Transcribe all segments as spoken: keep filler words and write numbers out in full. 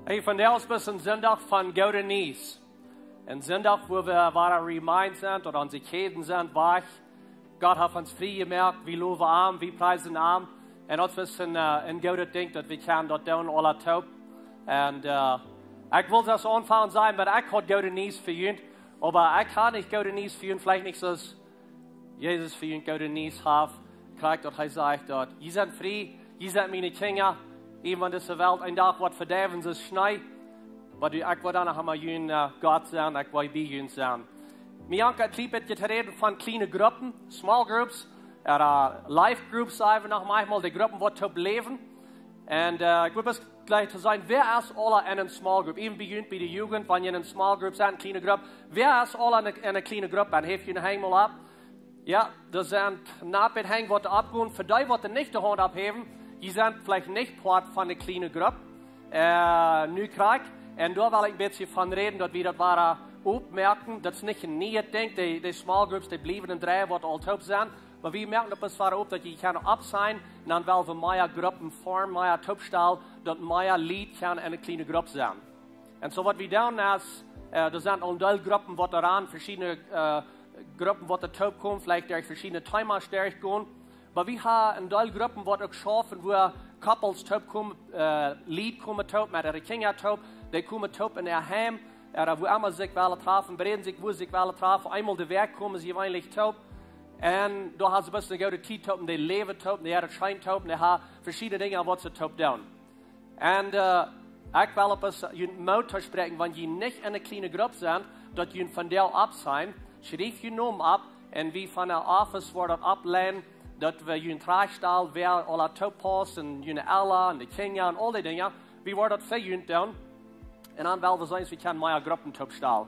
Hey, vondoag es een Sindach von goode Niees. Een Sindach, wua wie wada remind sent, daut onse Kjäden sent wajch. Gott haft ons frie jemoakt, wie lowen am, wie priesen am. Un daut es een, äh, een goodet Dinkj, daut wie kjennen daut doonen, aula toop. Un, äh, ekj wull daut aunfangen sajen, oba ekj haud goode Niees fa junt. Oba ekj haud nich goode Niees fa junt, veleicht nich soo aus Jesus fa junt goode Niees haft, krakjt daut hee sajcht daut: "Jie sent frie, jie sent miene Kjinja, iewen wan dise Welt een Dach woat vedeiwen, soo aus Schnee, oba ekj woa dan noch emma jun, äh, Gott sennen, ekj woa bie junt sennen." Mie jankat daut Lied, daut jie räden von kjliene Gruppen, small groups, ooda life groups, sajen wie noch maunchmol, de Gruppen, waut toop läwen. Un, äh, ekj wull bloos jlikj to sajen, wäa es aula en eene small group? Iewen bie junt, bie de Jugend, wan jie en eene small group sent, eene kjliene Grupp. Wäa es aula en eene, en eene kjliene Grupp? Un heft june Henj mol opp. Jo, doa sent noch een poa Henj, waut oppgonen. Fa dee, waut nich de Haunt opphäwen, dee sent veleicht nich Poat von de kjliene Grupp. Äh, nu krakjt. Un doa well ekj een bät von räden, daut wie daut wada oppmoaken. Daut es nich een nieet Dinkj. De, de small groups, dee bliewen en dree, waut aul toop sent. Oba wie moaken daut bloos wada opp, daut jie kjennen oppsennen, un dan well wie mea Gruppen formen, mea toopstalen, daut mea Lied kjennen en eene kjliene Grupp sennen. Un soo waut wie doonen es, äh, doa sent aul een Deel Gruppen, waut doa aun, veschiedne, äh, Gruppen, waut doa toopkomen, veleicht derch veschiedne Themas derchgonen. Oba wie haben een Deel Gruppen, waut uk schaufen, wua Couples toopkomen, äh, Lied komen toop met äare Kjinja toop, dee komen toop en äa Heim, ooda wua emma see sikj wellen trafen, bereeden sikj, wua see sikj wellen trafen. Eemol de Wäakj komen see jeweenlich toop. Un doa haben see best eene goode Tiet toop, un dee läwen toop, un dee haben daut scheen toop, un dee haben veschiedne Dinja, waut see toop doonen. Un, äh, ekj well opp es, junt Moot toospräakjen, wan jie nich en eene kjliene Grupp sent, daut jie von doa opp sennen, schrieft jun Nomen opp, un wie von de Office woaren daut oppleiden, daut wie junt trajchtstalen, wäa aula toop paust, un june Elren, un de Kjinja, un aul dee Dinja. Wie woaren daut fa junt doonen. Un dan well wie seenen, aus wie kjennen mea Gruppen toopstalen.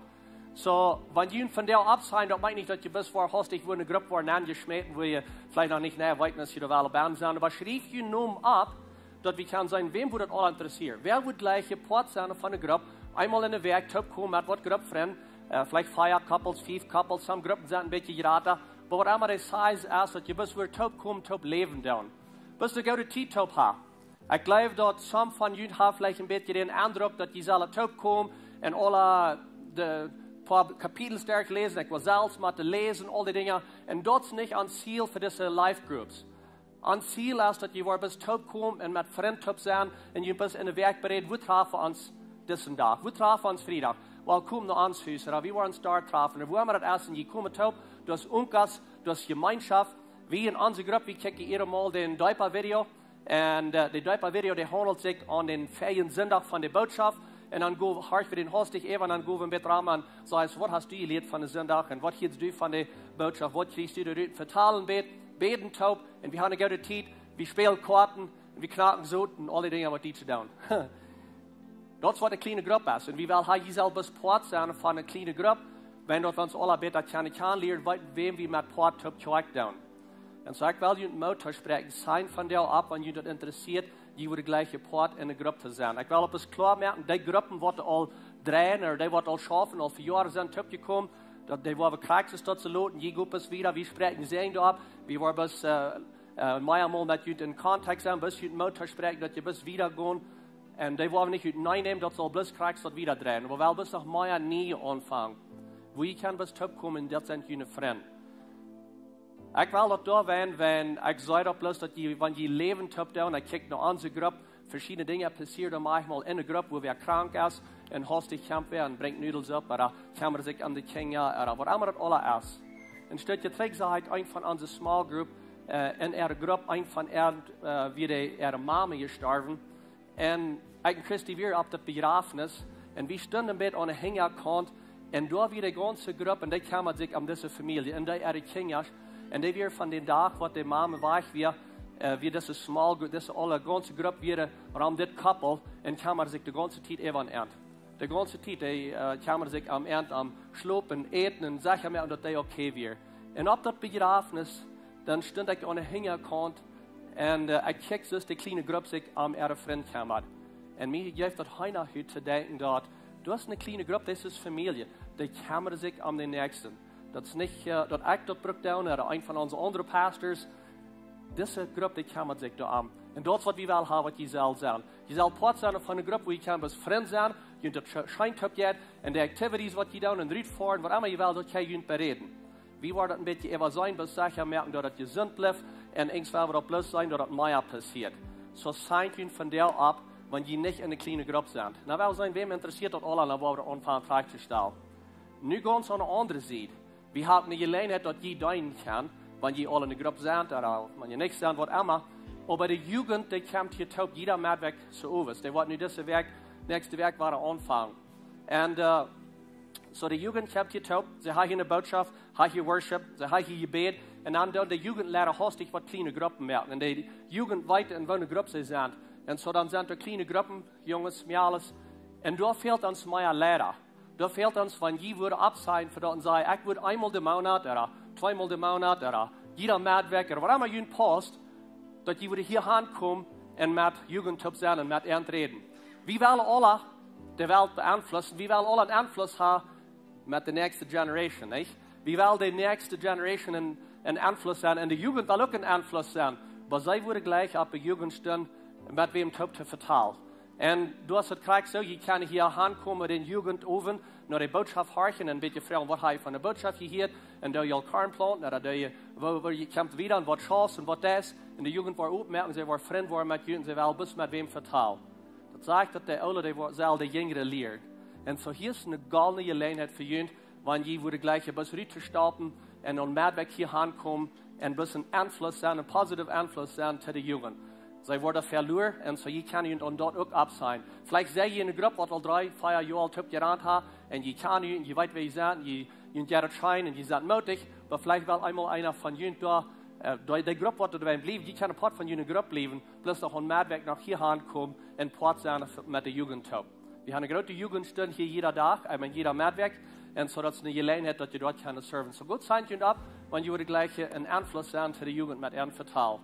Soo, wan jie von doa opp sennen, daut meent nich, daut jie bloos fa hastich wua eene Grupp woaren aunjeschmäten, wua jie veleicht noch nich nau weeten, aus jie doa wellen bie sennen. Oba schrieft jun Nomen opp, daut wie kjennen seenen, wäm wudd daut aul interesseren. Wäa wudd jlikj Poat sennen von eene Grupp, eemol en de Wäakj toopkomen met waut Gruppfrind, äh, veleicht fief Couples, fief Couples, some Gruppen sent een bät jrata, oba waut emma de size es, daut jie bloos wada toopkomen, toop läwen doonen. Bloos eene goode Tiet toop haben. Ekj jleew, daut some von junt haben veleicht een bät dän Endruck, daut jie sellen toopkomen un aula de poa Kapitels derchläsen. Ekj well selfst mau läsen, aul dee Dinja. Un daut es nich ons Ziel fa dise life groups. Ons Ziel es, daut jie woaren bloos toopkomen un met Frind toop sennen un jie bloos en de Wäakj bereeden, wua trafen wie ons disen Dach? Wua trafen wie ons Friedach? Well, komt no ons Hus, ooda wie woaren ons doa trafen. Un wua emma daut es, un jie komen toop, daut es Unkas, daut es Jemeenschoft. Wie en onse Grupp, wie kjikjen hia mol dän Deepa Video. Un, äh, de Deepa Video, dee haundelt sikj aun dän vieeden Sindach von de Bootschoft. Un dan go, horch wie dän hastich äwa, un dan go wie een bät rom un saj: "Waut hast du jelieet von dän Sindach? Un waut hieescht du von de Bootschoft? Waut kjrichst du doa rut?" Vetalen, bäd-, bäden toop. Un wie haben eene goode Tiet. Wie spälen Koaten. Un wie knacken Sot un aul dee Dinja, waut dee to doonen. Daut es waut eene kjliene Grupp es. Un wie wellen hia selfst Poat sennen von eene kjliene Grupp. Wan daut wie ons aula bäta kjennen, kjennen lieren, weeten, wäm wie met Poat toop Kjoakj doonen. Un soo, ekj well junt Moot toospräakjen, seenen von doa opp, wan junt daut interessieet, jie wudden jlikj Poat en eene Grupp to sennen. Ekj well opp es kloa moaken, dee Gruppen, waut aul dreien, ooda dee, waut aul schaufen, aul fa Joaren sent toopjekomen, daut dee woaren krakjt soo daut see loten, jie go bloos wieda, wie spräakjen Säajen doa opp, wie woaren bloos, äh, äh, mea mol met junt en Kontakt sennen, bloos junt Moot toospräakjen, daut jie bloos wieda gonen. Un dee woaren nich uteneen nämen, daut saul bloos krakjt soo daut wieda dreien. Oba wie wellen bloos noch mea nie aunfangen. Wua jie kjennen bloos toopkomen, daut sent june Frind. Ekj well daut doa wan, wan ekj saj daut bloos, daut jie, wan jie läwen toop doonen, ekj kjikj no onse Grupp, veschiedne Dinja passieren doa maunchmol en de Grupp, wua wäa krank es, un hastich kjemt wäa un brinjt Nudels opp, ooda kjemmat sikj om de Kjinja, ooda waut emma daut aula es. Een Stootje trigj sach ekj een von onse small group, äh, en äare Grupp, een von äare, äh, wia de, äare Mame jestorwen. Un ekj un Christy wieren opp daut Bejrafnis. Un wie stunden een bät aun de Hinjakaunt. Un doa wia de gaunze Grupp, un dee kjemmad sikj om dise Famielje, un dee äare Kjinja. Un dee wia von dän Dach, waut de Mame wajch wia, äh, wia dise small group, dise aule gaunze Grupp wia rom dit Koppel, un kjemmad sikj de gaunze Tiet äwa an. De gaunze Tiet, dee, äh, kjemmad sikj om an, om schlopen, äten un secha moaken, daut dee okay wia. Un opp daut Bejrafnis, dan stunt ekj aun de Hinjakaunt, un, äh, ekj kjikj soo aus de kjliene Grupp sikj om äare Frind kjemmad. Un mie jeft daut heena hut to denkjen, daut, daut es eene kjliene Grupp, daut es Famielje. Dee kjemmat sikj om de Näakjsten. Daut es nich, äh, daut ekj daut bruck doonen, ooda een von onse aundre Pastors. Dise Grupp, dee kjemmat sikj doarom. Un daut es waut wie wellen haben, waut jie sellen sennen. Jie sellen Poat sennen von eene Grupp, wua jie kjennen bloos Frind sennen, jie daut sche-, scheen toop jeit, un de activities, waut jie doonen, un rutfoaren, waut emma jie wellen, daut jie junt bereeden. Wie woaren daut een bät äwaseenen, bloos secha moaken, daut daut jesunt blift, un irjentwann woat daut bloos sennen, daut daut mea passieet. Soo seent junt von doa opp, wan jie nich en eene kjliene Grupp sent. Nu, wie sellen seenen, wäm interessieet daut aula, dan woa wie aunfangen Froagen to stalen. Nu gaunz aun de aundre Sied. Wie haben eene Jeläajenheit, daut jie deenen kjennen, wan jie aul en eene Grupp sent, ooda wan jie nich sent, waut emma. Oba de Jugend, dee kjemt hia toop, jieda Meddwäakj soo owes. Dee woat nu dise Wäakj, näakjste Wäakj woaren aunfangen. Un, äh, soo de Jugend kjemt hia toop, see haben hia eene Bootschoft, haben hia Worship, see haben hia Jebäd. Un dan doonen de Jugendleida haustich waut kjliene Gruppen moaken. Un de Jugend weet, en waut eene Grupp see sent. Un soo dan sent doa kjliene Gruppen, Junges, Mejales. Un doa fält ons mea Leida. Doa fält ons, wan jie wudden oppseenen fa daut un sajen: "Ekj wudd eemol de Moonat, ooda tweemol de Moonat, ooda jieda Meddwäakj, ooda waut emma junt pausst, daut jie wudden hia aunkomen un met Jugend toop sennen un met an räden." Wie wellen aula de Welt beeinflussen. Wie wellen aula eenen Einfluss haben met de näakjste Generation, nich? Wie wellen de näakjste Generation een, een Einfluss sennen. Un de Jugend well uk een Einfluss sennen. Oba see wudden jlikj opp de Jugend stonen, met wäm toop to vetalen. Un doa es daut krakjt soo, jie kjennen hia aunkomen, dän Jugendowent, no de Bootschoft horchen, een bät froagen, waut hab jie von de Bootschoft jehieet, un doo jie aul Korn plaunten, ooda doo jie, woo, woo jie kjemt wieda, un waut Chance, un waut daut es, un de Jugend woat oppmoaken, see woaren Frind woaren met junt, un see wellen bloos met wäm vetalen. Daut sajcht, daut de Oole, dee woaren, sellen de Jinjre lieren. Un soo hia es eene goldne Jeläajenheit fa junt, wan jie wudden jlikjen bloos rut to stappen un aum Meddwäakj hia aunkomen un bloos een Einfluss sennen, een positiven Einfluss sennen to de Jugend. See woaren veloaren un soo, jie kjennen junt aun daut uk oppseenen. Veleicht sent jie eene Grupp, waut aul dree, vea Joa aul toop jerant haft, un jie kjennen junt, un jie weeten, wäa jie sent, jie, jie sent daut scheen un jie sent mootich, oba veleicht well eemol eena von junt doa, äh, de, de Grupp, waut doa doabie bliewen, jie kjennen Poat von june Grupp bliewen, bloos noch aum Meddwäakj noch hia aunkomen un Poat sennen met de Jugend toop. Wie haben eene groote Jugendstund hia jieda Dach, äh, jieda Meddwäakj. Un soo daut es eene Jeläajenheit, daut jie doa kjennen serven. Soo goot, seent junt opp, wan jie wudden jlikjen een Einfluss sennen to de Jugend met an vetalen.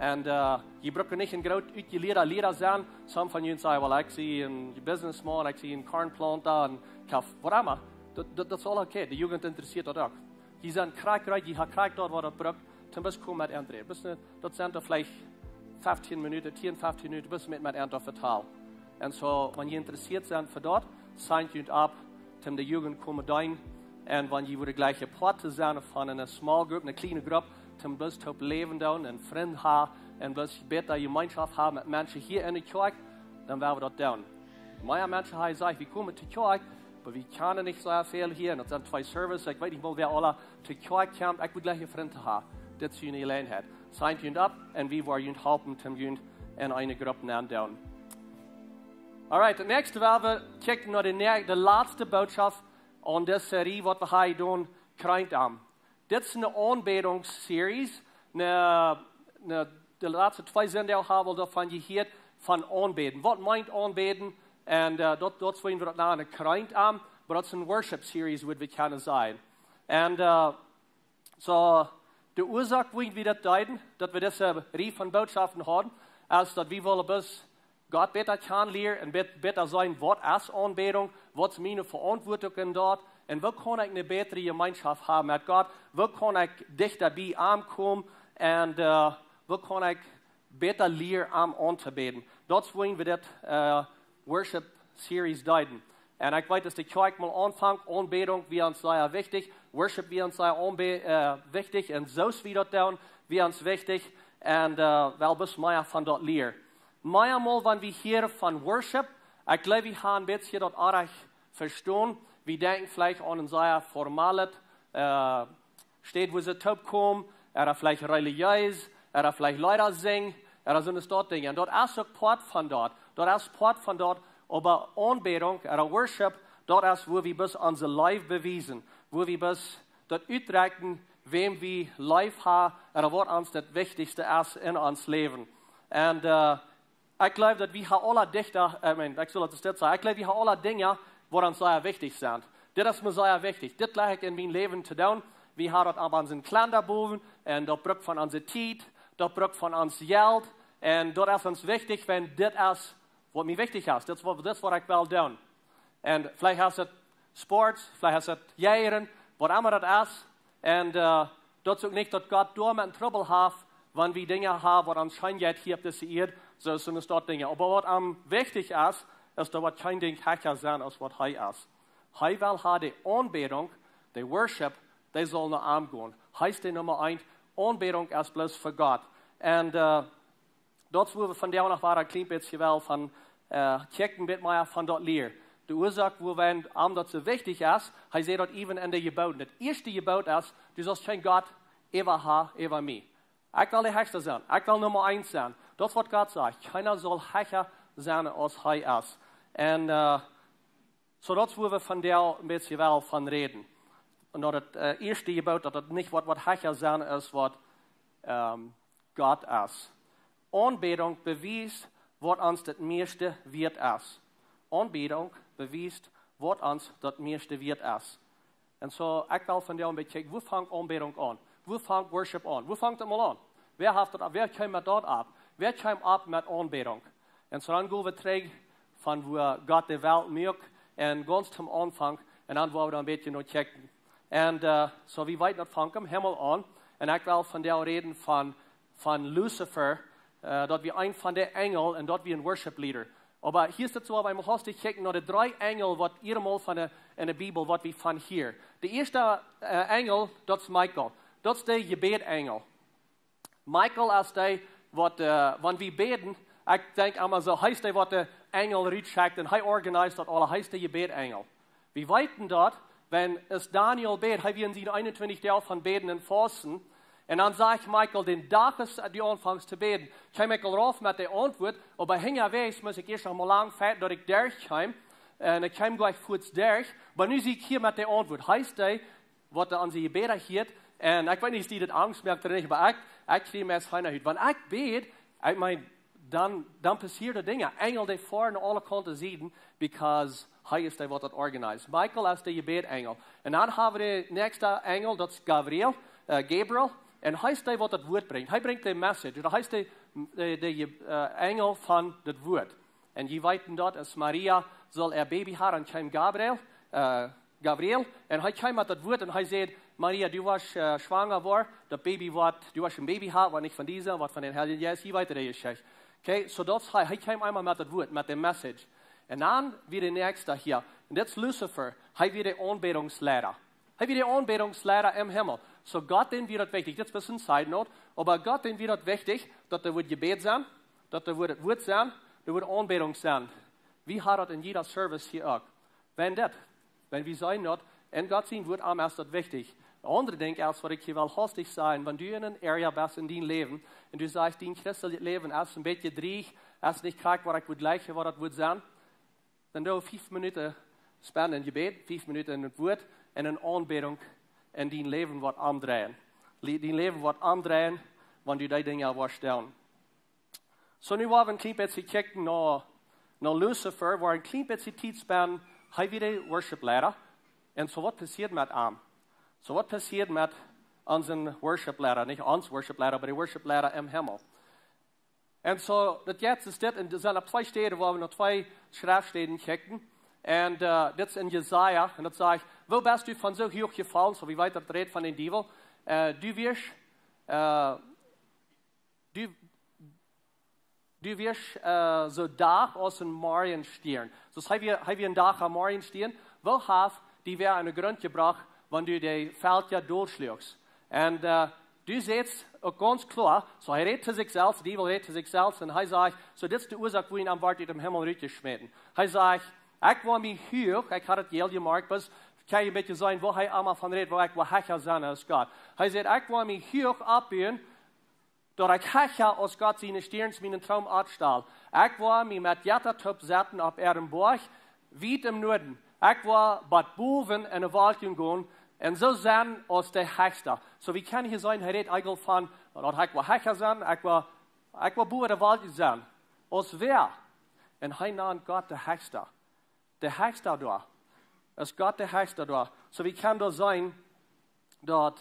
Un, äh, jie brucken nich een groot utjelieeda Liera sennen. Some von junt sajen: "Well, ekj sie een businessman, ekj sie een Kornplaunta, un ekj hab waut emma." Daut, daut, daut es aul okay. De Jugend interessieet daut uk. Jie sent krakjt reed, jie haben krakjt daut, waut daut brukt. Toom bloos komen met an räden. Bloos ne, daut sent dan veleicht feftieen Minuten, tieen, feftieen Minuten, bloos met, met an vetalen. Un soo, wan jie interessieet sent fa daut, seent junt opp, toom de Jugend komen deenen. Un wan jie wudden jlikjen Poat to sennen von eene small group, eene kjliene Grupp, toom bloos toop läwen doonen un Frind haben un bloos bäta Jemeenschoft haben met Menschen hia en de Kjoakj, dan woa wie daut doonen. Mea Menschen haben jesajcht: "Wie komen to Kjoakj, oba wie kjennen nich soo väl hia. Un daut sent twee Services, ekj weet nich mol, wäa aula to Kjoakj kjemt. Ekj wudd jlikj een Frint haben." Dit es june Jeläajenheit. Seent junt opp un wie woaren junt halpen, toom junt en eene Grupp nenndoonen. Alright, daut näakjste, woa wie kjikjen no de, nä-, de latste Bootschoft aun dise Serie, waut wie hia doonen, Kjreent am. Dit es eene Aunbädungsseries, eene, eene, de latste twee Sindach haben wie doavon jehieet, von aunbäden. Waut meent aunbäden? Un, äh, daut, daut wellen wie daut nanen Kjreent am, oba daut es eene Worship Series, wudd wie kjennen sajen. Un, äh, soo, de Uasoak, wuarom wie daut deeden, daut wie dise Rieej von Bootschoften hauden, es daut wie wellen bloos Gott bäta kjanen lieren un bät-, bäta seenen, waut es Aunbädunk, waut es miene Veauntwuatunk en daut, un woo kaun ekj eene bätre Jemeenschoft haben met Gott, woo kaun ekj dichta bie am komen un, äh, woo kaun ekj bäta lieren, am auntobäden. Daut es wuarom wie dit, äh, Worship Series deeden. Un ekj weet, aus de Kjoakj mol aunfunk, Aunbädunk wia ons sea wichtich, Worship wia ons sea aunbe-, äh, wichtich, un soo aus wie daut doonen, wia ons wichtich, un, äh, well bloos mea von daut lieren. Meamol, wan wie hieren von Worship, ekj jleew, wie haben een bät daut orrajcht vestonen. Wie denkjen veleicht aun een sea formalet, äh, Städ, wua see toopkomen, ooda veleicht relijees, ooda veleicht Leeda sinjen, ooda soone Dinja. Un daut es uk Poat von daut. Daut es Poat von daut, oba Aunbädunk ooda Worship, daut es, wua wie bloos onse Leew bewiesen, wua wie bloos daut utdrekjen, wäm wie leef haben, ooda waut ons daut Wichtichste es en ons Läwen. Un, äh, ekj jleew, daut wie haben aula Dicha, I mean, ekj saul daut dit sajen, ekj jleew, wie haben aula Dinja, waut ons sea wichtich sent. Dit es mie sea wichtich. Dit jleew ekj en mien Läwen to doonen. Wie haben daut opp onsen Kalender bowen, un daut brukt von onse Tiet, daut brukt von ons Jelt, un daut es ons wichtich, wan dit es, waut mie wichtich es. Dit es waut, dit es waut ekj well doonen. Un veleicht es daut Sports, veleicht es daut Jäajen, waut emma daut es. Un, äh, daut es uk nich, daut Gott doamet Trubbel haft, Wan wie Dinja haben, waut ons scheen jeit hia opp dise Ieed, soo sent daut Dinja. Oba waut am wichtich es, es daut waut kjeen Dinkj hecha sent aus waut hee es. Hee well haben de Aunbädunk, de Worship, dee saul no am gonen. Hee es de Numma eent, Aunbädunk es bloos fa Gott. Un, äh, daut es wua wie vondoag noch wada een kjlien bät well von, äh, checken, een bät mea von daut lieren. De Uasoak, wuarom am daut soo wichtich es, hee sajcht daut even enn de Jeboten. Daut ieeschte Jebot es, du saust kjeen Gott äwa haben, äwa mie. Ekj well de hechsta sennen. Ekj well Numma eent sennen. Daut es waut Gott sajcht. Kjeena saul hecha sennen aus hee es. Un, äh, soo daut es wua wie vondoag een bät well von räden. Un daut daut, äh, ieeschte Jebot, daut daut nich waut, waut hecha sennen es, waut, ähm, Gott es. Aunbädunk bewiest, waut ons daut mieeschte wieet es. Aunbädunk bewiest, waut ons daut mieeschte wieet es. Un soo, ekj well vondoag een bät kjikjen, wua fangt Aunbädunk aun? Wua fangt Worship aun? Wua fangt daut mol aun? Wäa haft daut, wäa kjeem met daut opp? Wäa kjeem opp met Aunbädunk? Un soo dan go wie trigj von wua Gott de Welt muak un gaunz toom Aunfank un dan woa wie dan een bät no kjikjen. Un, äh, soo wie weeten daut fangt em Himmel aun. Un ekj well vondoag räden von, von Lucifer, äh, daut wia een von de Enjel un daut wia een Worship Leader. Oba hia es daut soo, wan wie haustich kjikjen no de dree Enjel waut hia mol von de, enn de Bibel waut wie von hieren. De ieeschte, äh, Enjel, daut es Michael. Daut es de Jebädenjel. Michael es dee waut, äh, wan wie bäden, ekj denkj emma soo, hee es dee waut de Enjel rutschekjt un hee organisiert daut aula, hee es de Jebädenjel. Wie weeten daut, wan aus Daniel bäd, hee wia enn siene eenuntwintich Doag von Bäden un Fausten, un dan sajcht Michael, dän Dach aus du aunfongst to bäden, kjeem Michael rauf met de Auntwuat, oba hinjawäajes must ekj ieescht noch mol lang fechten, daut ekj derchkjeem. Un ekj kjeem jlikj fuaz derch, oba nu sie ekj hia met de Auntwuat. Hee es dee waut aun onse Jebäda hieet. Un ekj weet nich, aus die daut Angst moakt ooda nich, oba ekj, ekj kjrieech meist feine Hut. Wan ekj bäd, ekj meen, dan, dan passieren Dinja. Enjel, dee foaren no aule Kaunten, sieden, because hee es dee waut daut organisiert. Michael es de Jebädenjel. Un dan hab wie dän näakjsten Enjel, daut es Gabriel, äh, Gabriel. Un hee es dee waut daut Wuat brinjt. Hee brinjt de Message. Ooda hee es de, de, de, äh, Enjel von daut Wuat. Un jie weeten daut, aus Maria sull äa Baby haben, dan kjeem Gabriel, äh, Gabriel, un hee kjeem met daut Wuat un hee säd, Maria, du woascht, äh, schwanga woaren, daut Baby woat, du woascht een Baby haben, waut nich von die es, woat von dän Heiljen Jeist, jie weeten de Jeschicht. Okay, soo daut hee, hee kjeem eemol met daut Wuat, met de Message. Un dan wia de näakjste hia, un daut es Lucifer, hee wia de Aunbädungsleida. Hee wia de Aunbädungsleida em Himmel. Soo Gott, dän wia daut wichtich, dit es bloos een side note, oba Gott, dän wia daut wichtich, daut doa wudd jebät sennen, daut doa wudd daut Wuat sennen, doa wudd Aunbädunk sennen. Wie haben daut enn jieda Service hia uk. Wan daut, wan wie seenen daut, enn Gott sien Wuat, am es daut wichtich. Een aundret Dinkj es, waut ekj hia well haustich sajen, wan du enn een area best enn dien Läwen, un du sajchst, dien christeljet Läwen es een bät drieech, es nich krakjt waut ekj wudd jleichen, waut daut wudd sennen, dan doo fief Minuten spenden enn Jebäd, fief Minuten enn daut Wuat, un enn Aunbädunk, un dien Läwen woat omdreien. Lie-, dien Läwen woat omdreien, wan du dee Dinja woascht doonen. Soo, nu woa wie een kjlien bät kjikjen no, no Lucifer, woa wie een kjlien bät Tiet spenden, hee wia de Worship Leida. Un soo waut passieet met am? Soo waut passieet met onsen Worship Leida? Nich ons Worship Leida, oba de Worship Leida em Himmel. Un soo, daut ieeschte es dit, un doa sent opp twee Städen, woa wie no twee Schreftstäden kjikjen. Un, äh, dit es enn Jesaja, un daut sajcht: Woo best du von soo huach jefollen? Soo, wie weeten, daut rät von dän Diewel. Äh, du wieescht, äh, du, du wieescht, äh, soo dach aus een Morjenstiern. Soo aus hee wia, hee wia een dach een Morjenstiern. Woo haft die wäa aun de Grunt jebrocht, wan du de Velkja dolschluachst? Un, äh, du sajchst uk gaunz kloa, soo hee rät to sikj selfst, de Diewel rät to sikj selfst, un hee sajcht, soo dit es de Uasoak, wuarom hee woat ut dän Himmel rutjeschmäten. Hee sajcht, ekj woa mie huach, ekj haud daut aul jemoakjt, oba kjenn jie een bät seenen, woo hee emma von rät, woo ekj woa hecha sennen aus Gott. Hee sajcht, ekj woa mie huach oppbuen, daut ekj hecha aus Gott siene Stierns mienen Troon oppstal. Ekj woa mie met Jetta toop setten opp eenen Boajch, wiet em Nuaden. Ekj woa bat bowen enne Wolkjen gonen un soo sennen aus de Hechsta. Soo, wie kjennen hia seenen, hee rät eejentlich von, daut ekj woa hecha sennen, ekj woa, ekj woa bowen de Wolkjen sennen. Aus wäa? Un hee nant Gott de Hechsta. De Hechsta doa. Es Gott de Hechsta doa? Soo, wie kjennen doa seenen, daut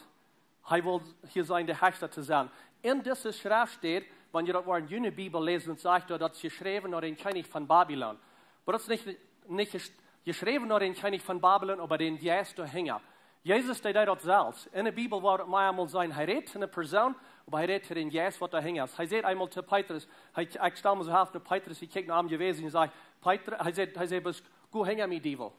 hee well hia sennen de Hechsta to sennen. Enn dise Schreftstäd, wan jie daut Wuat enn june Bibel läsen, dan sajcht daut, daut es jeschräwen no dän Kjennich von Babilon. Oba daut es nich, nich jes-, jeschräwen no dän Kjennich von Babilon, oba dän Jeist doahinja. Jesus deed daut selfst. Enne Bibel woat daut mau emol sennen, hee rät to eene Persoon, oba hee rät to dän Jeist, waut doa hinjen es. Hee säd eemol to Petrus, hee, ekj stal mie soo haft no Petrus, hee kjikjt no am jewast un sajcht: "Petrus," hee säd, hee säd: "Best, go hinja mie, Diewel."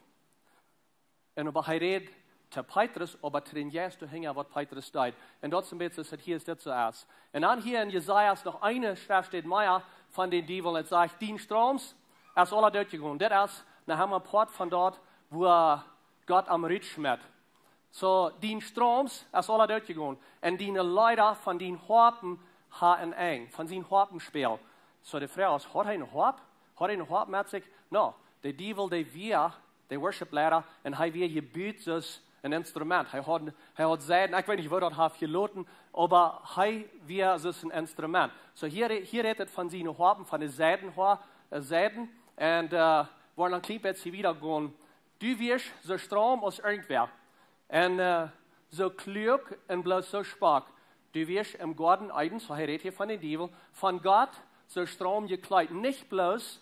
Un oba hee rät to Petrus, oba to dän Jeist doa hinjen, waut Petrus deed. Un daut es een bät soo aus daut hia es, dit soo es. Un dan hia en Jesaja es noch eene Schreftstäd mea von dän Diewel. Et sajcht: "Dien Stroom es aula doot jegonen." Dit es noch emol een Poat von daut, wua Gott am rutschmeet. Soo, dien Stroom es aula doot jegonen. Un diene Leeda von dien Hoapen haben een Enj, von sien Hoapenspel. Soo, de Froag es, haud hee eene Hoap? Haud hee eene Hoap met sikj? No, de Diewel, dee wia de Worship Leida un hee wia jebut soo aus een Instrument. Hee haud, hee haud Seiden, ekj weet nich, woo daut haft jeloten, oba hee wia soo aus een Instrument. Soo, hia, hia rät et von siene Hoapen, von de Seiden, Hoa-, äh, Seiden. Un, äh, woaren dan een kjlien bät wieda gonen. Du wieescht soo stroom aus irjentwäa. Un, äh, soo kluak un bloos soo schwak. Du wieescht em Goaden Eden, soo hee rät hia von dän Diewel, von Gott soo stroom jekjleet. Nich bloos,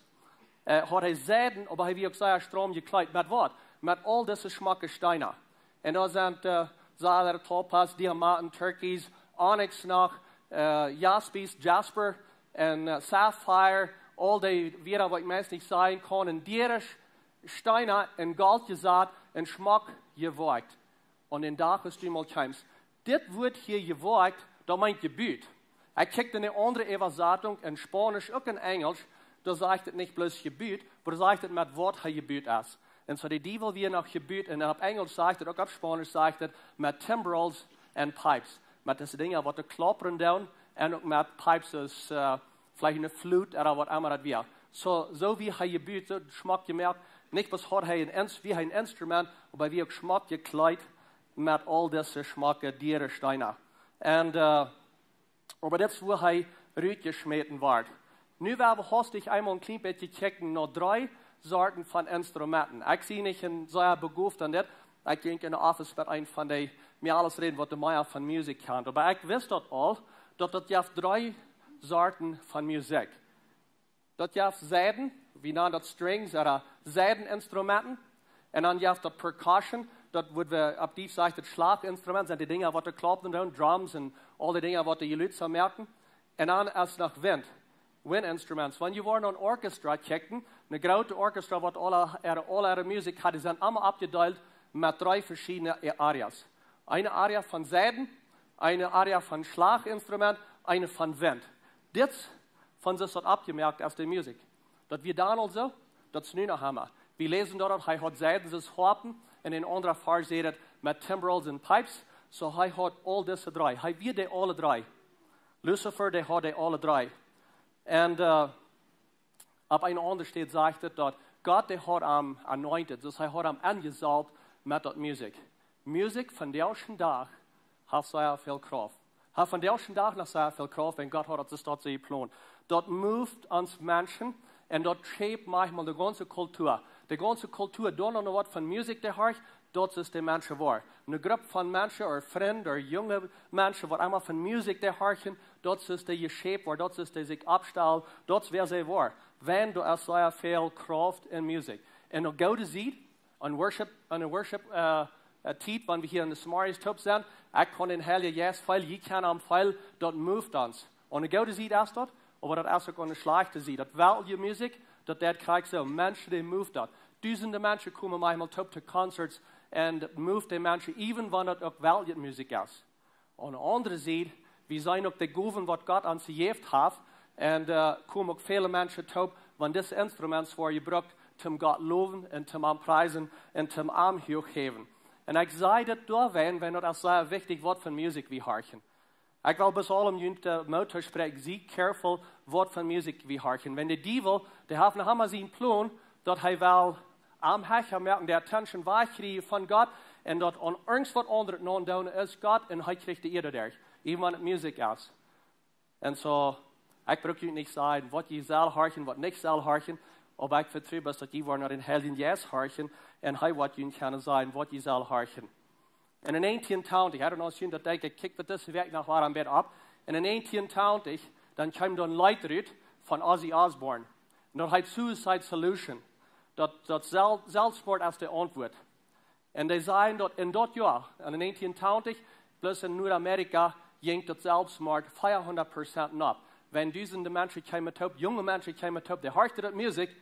äh, haud hee Seiden, oba hee wia uk sea stroom jekjleet. Met waut? Met aul dise schmocke Steena. Un doa sent, äh, Seider, Topas, Diamanten, Turkis, Onyx noch, äh, Jaspis, Jasper un, äh, Sapphire, aul dee Wieed, waut ekj meist nich sajen kaun, un diere Steena en Golt jesat un schmock jewoakjt. Aun dän Dach, aus du mol kjeemst. Dit Wuat hia jewoakjt, daut meent jebut. Ekj kjikj en eene aundre Äwasatunk, en Spaunisch, uk en Enjelsch, doa sajcht et nich bloos jebut, oba doa sajcht et met waut hee jebut es. Un soo de Diewel wia noch jebut, un opp Enjelsch sajcht et, uk opp Spaunisch sajcht et, met timbrels and pipes. Met dise Dinja, waut doa kloppren doonen, un uk met pipes, aus, äh, veleicht eene Flut ooda waut emma daut wia. Soo, soo wia hee jebut, soo schmock jemoakt. Nich bloos haud hee een Ins-, wia hee een Instrument, oba wia uk schmock jekjleet met aul dise schmocke, diere Steena. Un, äh, oba dit es, wua hee rutjeschmäten woat. Nu woa wie hastich eemol een kjlien bät kjikjen no dree Sorten von Instrumenten. Ekj sie nich een sea begooft aun dit. Ekj jinkj en de Office met eenen von dee, mie aules räden, waut de mea von Musikj kjant. Oba ekj wist daut aul, daut et jeft dree Sorten von Musikj. Daut jeft Seiden, wie nanen daut Strings ooda Seideninstrumenten. Un dan jeft daut Percussion, daut wudd wie opp Dietsch sajen, daut Schlajinstrument, sent dee Dinja, waut doa kloppren doonen, Drums un aul dee Dinja, waut dee Jelud soo moaken. Un dan es noch Wind, Wind Instruments. Wan jie woaren een Orchestra checken, een groote Orchestra, waut aule äare, aule äare Musikj haft, dee sent aulemol oppjedeelt met dree veschiedne Areas. Eene Area von Seiden, eene Area von Schlajinstrument, eene von Wind. Dit von sikj daut oppjemoakt aus de Musikj. Daut wia donmols soo, daut es nu noch emma. Wie läsen doa, daut hee haud Seiden aus Hoapen, un en een aundra Varsch sajcht et met timbrels un pipes. Soo hee haud aul dise dree. Hee wia dee aule dree. Lucifer, dee haud dee aule dree. Un, äh, opp eene aundre Städ sajcht et, daut Gott, dee haud am anointed, soo hee haud am aunjesaulft met daut Musikj. Musikj vondoag dän Dach haft sea väl Krauft. Haft vondoag dän Dach noch sea väl Krauft, wan Gott haud daut soo jeplant. Daut moved ons Menschen un daut shape maunchmol de gaunze Kultua. De gaunze Kultua, doa noch waut von Musikj to horchen, daut es de Menschen woaren. Eene Grupp von Menschen, ooda Frind, ooda junge Menschen, waut aulemol von Musikj to horchen, daut es de jeshapt woaren, daut es de sikj oppstalen, daut es wäa see woaren. Wan doa es sea väl Krauft en Musikj. Un opp de goode Sied, aun Worship, aun de Worship, äh, äh, Tiet, wan wie hia en de Samaris toop sent, ekj kaun dän Heiljen Jeist feelen, jie kjennen am feelen, daut moved ons. Aun de goode Sied es daut, oba daut es uk aun de schlajchte Sied. Daut weltliche Musikj, daut, daut kjricht soo, Menschen, dee moved daut. Dusende Menschen komen maunchmol toop to Concerts un daut moved de Menschen, even wan daut uk weltliche Musikj es. Aun de aundre Sied, wie seenen uk de Gowen, waut Gott ons jejäft haft, un, äh, komen uk väle Menschen toop, wan dise Instruments woaren jebrukt, toom Gott lowen un toom am priesen un toom am huach häwen. Un ekj saj daut doawäajen, wiels daut es sea wichtich, waut von Musikj wie horchen. Ekj well bloos aulem junt, äh, Moot toospräakjen, sie careful, waut von Musikj wie horchen. Wiels de Diewel, dee haft noch emma sienen Plon, daut hee well am hecha moaken, de attention wajchkjrieen von Gott, un daut aun irjent waut aundret naundoonen aus Gott, un hee kjricht de Iea doaderch, even wan et Musikj es. Un soo, ekj bruck junt nich sajen, waut jie sellen horchen, waut nich sellen horchen, oba ekj vetru bloos, daut jie woaren no dän Heiljen Jeist horchen, un hee woat junt kjennen sajen, waut jie sellen horchen. En de negentien twintich, I don't know, aus jie daut denkjen, ekj kjikj daut dise Wäakj noch waut een bät opp. En de negentien twintich, dan kjeem doa een Leet rut von Ozzy Osbourne. Un daut heet Suicide Solution. Daut, daut Sel-, Selfstmoord es de Auntwuat. Un dee sajen daut en daut Joa, en de negentien tachentich, bloos en Noardamerika, jinkj daut Selfstmoord veahundat Prozent nopp. Wan dusende Menschen kjeemen toop, junge Menschen kjeemen toop, dee horchten daut Musikj,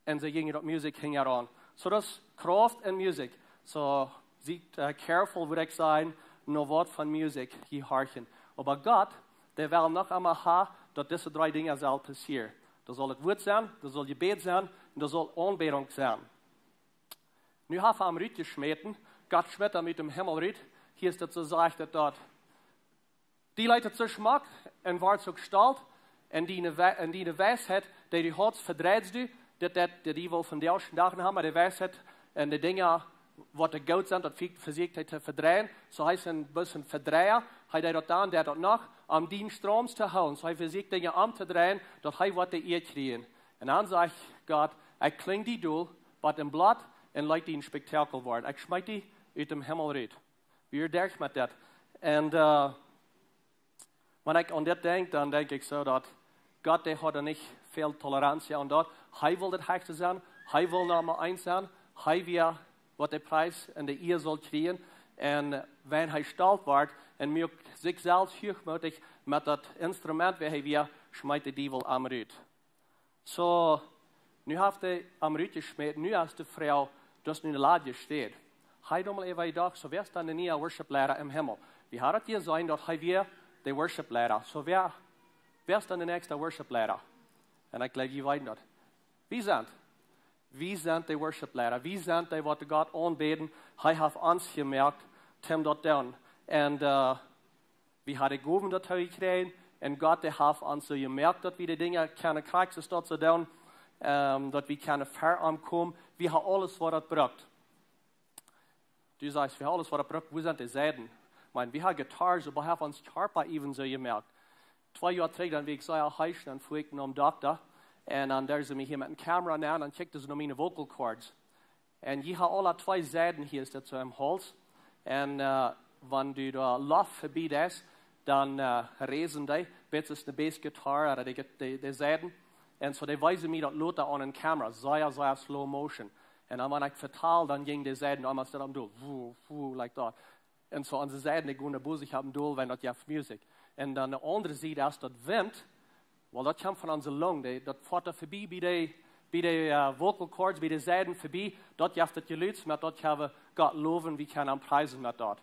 un see jinjen daut Musikj hinjaraun. Soo, daut es Krauft en Musikj. Soo, siet, äh, careful, wudd ekj sajen, no waut von Musikj jie horchen. Oba Gott, dee well noch emol ha, daut dise dree Dinja sellen passieren. Daut saul daut Wuat sennen, daut saul Jebäd sennen, un daut saul Aunbädunk sennen. Nu haft hee am rutjeschmäten, Gott schmeet am ut däm Himmel rut. Hia es daut soo, sajcht daut doa. Dee leet daut soo schmock un wort soo stolt. Un diene, We- un diene Weisheit, dee du hast, vedreidst du. Dit, dit, dit, dee well von de ieeschte Doag haben, oba de Weisheit un de Dinja, waut doa goot sent, daut ve- vesieekjt hee to vedreien. Soo hee es een bät een Vedreia. Hee deed daut dan, deed daut noch, om dän Stroom to hoolen. Soo hee vesieekjt Dinja omtodreien, daut hee waut to ieren kjrieech. Un dan sajcht Gott: "Ekj klinj die dol, bat em Bloot, un leet die een Spektakel woaren. Ekj schmeet die ut däm Himmel rut." Wia derch met daut. Un, äh, wan ekj aun dit denkj, dan denkj ekj soo daut Gott, dee haud nich väl Toleranz aun daut. Hee wull daut hechste sennen, hee wull Numma eent sennen, hee wia waut de Pries un de Ea sull kjrieen. Un wan hee stolt wort un muak sikj selfst huachmootich met daut Instrument, waut hee wia, schmeet de Diewel am rut. Soo, nu haft hee am rutjeschmäten, nu es de Froag, daut es nu de ladje Städ. Hee doa mol äwa jedocht, soo, wäa es dan de niea Worship Leida em Himmel? Wie hauden hia jeseenen, daut hee wia de Worship Leida. Soo, wäa, wäa es dan de näakjste Worship Leida? Un ekj jleew, jie weeten daut. Wie sent, wie sent de Worship Leida. Wie sent dee, waut Gott aunbäden. Hee haft ons jemoakt, om daut to doonen. Un, äh, wie hauden Gowen doatoo jekjräajen. Un Gott, dee haft ons soo jemoakt, daut wie de Dinja kjennen krakjt soo daut soo doonen, ähm, daut wie kjennen ver am komen. Wie haben aules, waut daut brukt. Du sajchst, wie haben aules, waut daut brukt. Wua sent de Saiten? Ekj meen, wie haben Gitarren, oba hee haft ons Kjarpa eewent soo jemoakt. Twee Joa trigj, dan wia ekj sea heesch, dan fua ekj nom Dokta. Un dan deeden see mie hia met eene Kamera aun, dan kjikjten see no miene Vocal Cords. Un jie haben aula twee Saiten hia, es daut soo em Hauls. Un, äh, wan du doa Loft vebie deist, dan, äh, räsen dee, bat es de Bass Gitarre, ooda de, de, de Saiten. Un soo, dee wiesen mie daut lota aun eene Kamera, sea, sea slow motion. Un dan, wan ekj vetal, dan jinjen de Saiten emol soo aum dol, woo, woo, like daut. Un soo aun de Sieden, dee gonen bosich opp un dol, wan daut jeft Musikj. Un dan de aundre Sied, aus daut Wint, well, daut kjemt von onse Lung, dee, daut foat doa vebie, bie de, bie de, äh, Vocal Cords, bie de Sieden vebie, daut jeft daut Jelud, met daut kjenn wie Gott lowen, wie kjennen am priesen met daut.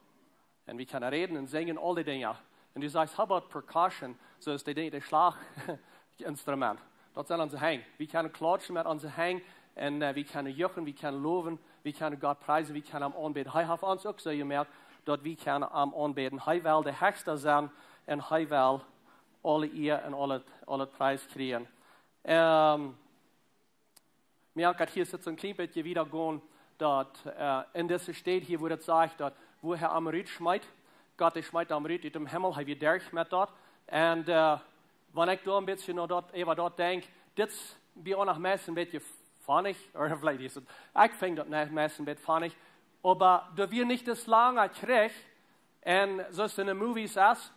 Un wie kjennen räden un sinjen, aul dee Dinja. Un du sajchst, how about percussion? Soo es dee Dinja, de Schlajinstrument. Daut sent onse Henj. Wie kjennen klautschen met onse Henj. Un, äh, wie kjennen juchen, wie kjennen lowen, wie kjennen Gott priesen, wie kjennen am aunbäden. Hee haft ons uk soo jemoakt, daut wie kjennen am aunbäden. Hee well de Hechsta sennen un hee well aule Ea un aule, aule Pries kjrieen. Ähm, Mie haft daut hia soo een kjlien bät wada jegonen, daut, äh, en dise Städ hia, wua daut sajcht, daut, wua hee am rutschmeet, Gott, dee schmeet am rut ut däm Himmel, hee wia derch met daut. Un, äh, wan ekj doa een bät no daut, äwa daut denkj, dit es bie ons noch meist een bät funny, ooda veleicht es et, ekj finj daut ne-, meist een bät funny, oba doa wia nich daut lang trigj, un soo aus en de Movies es,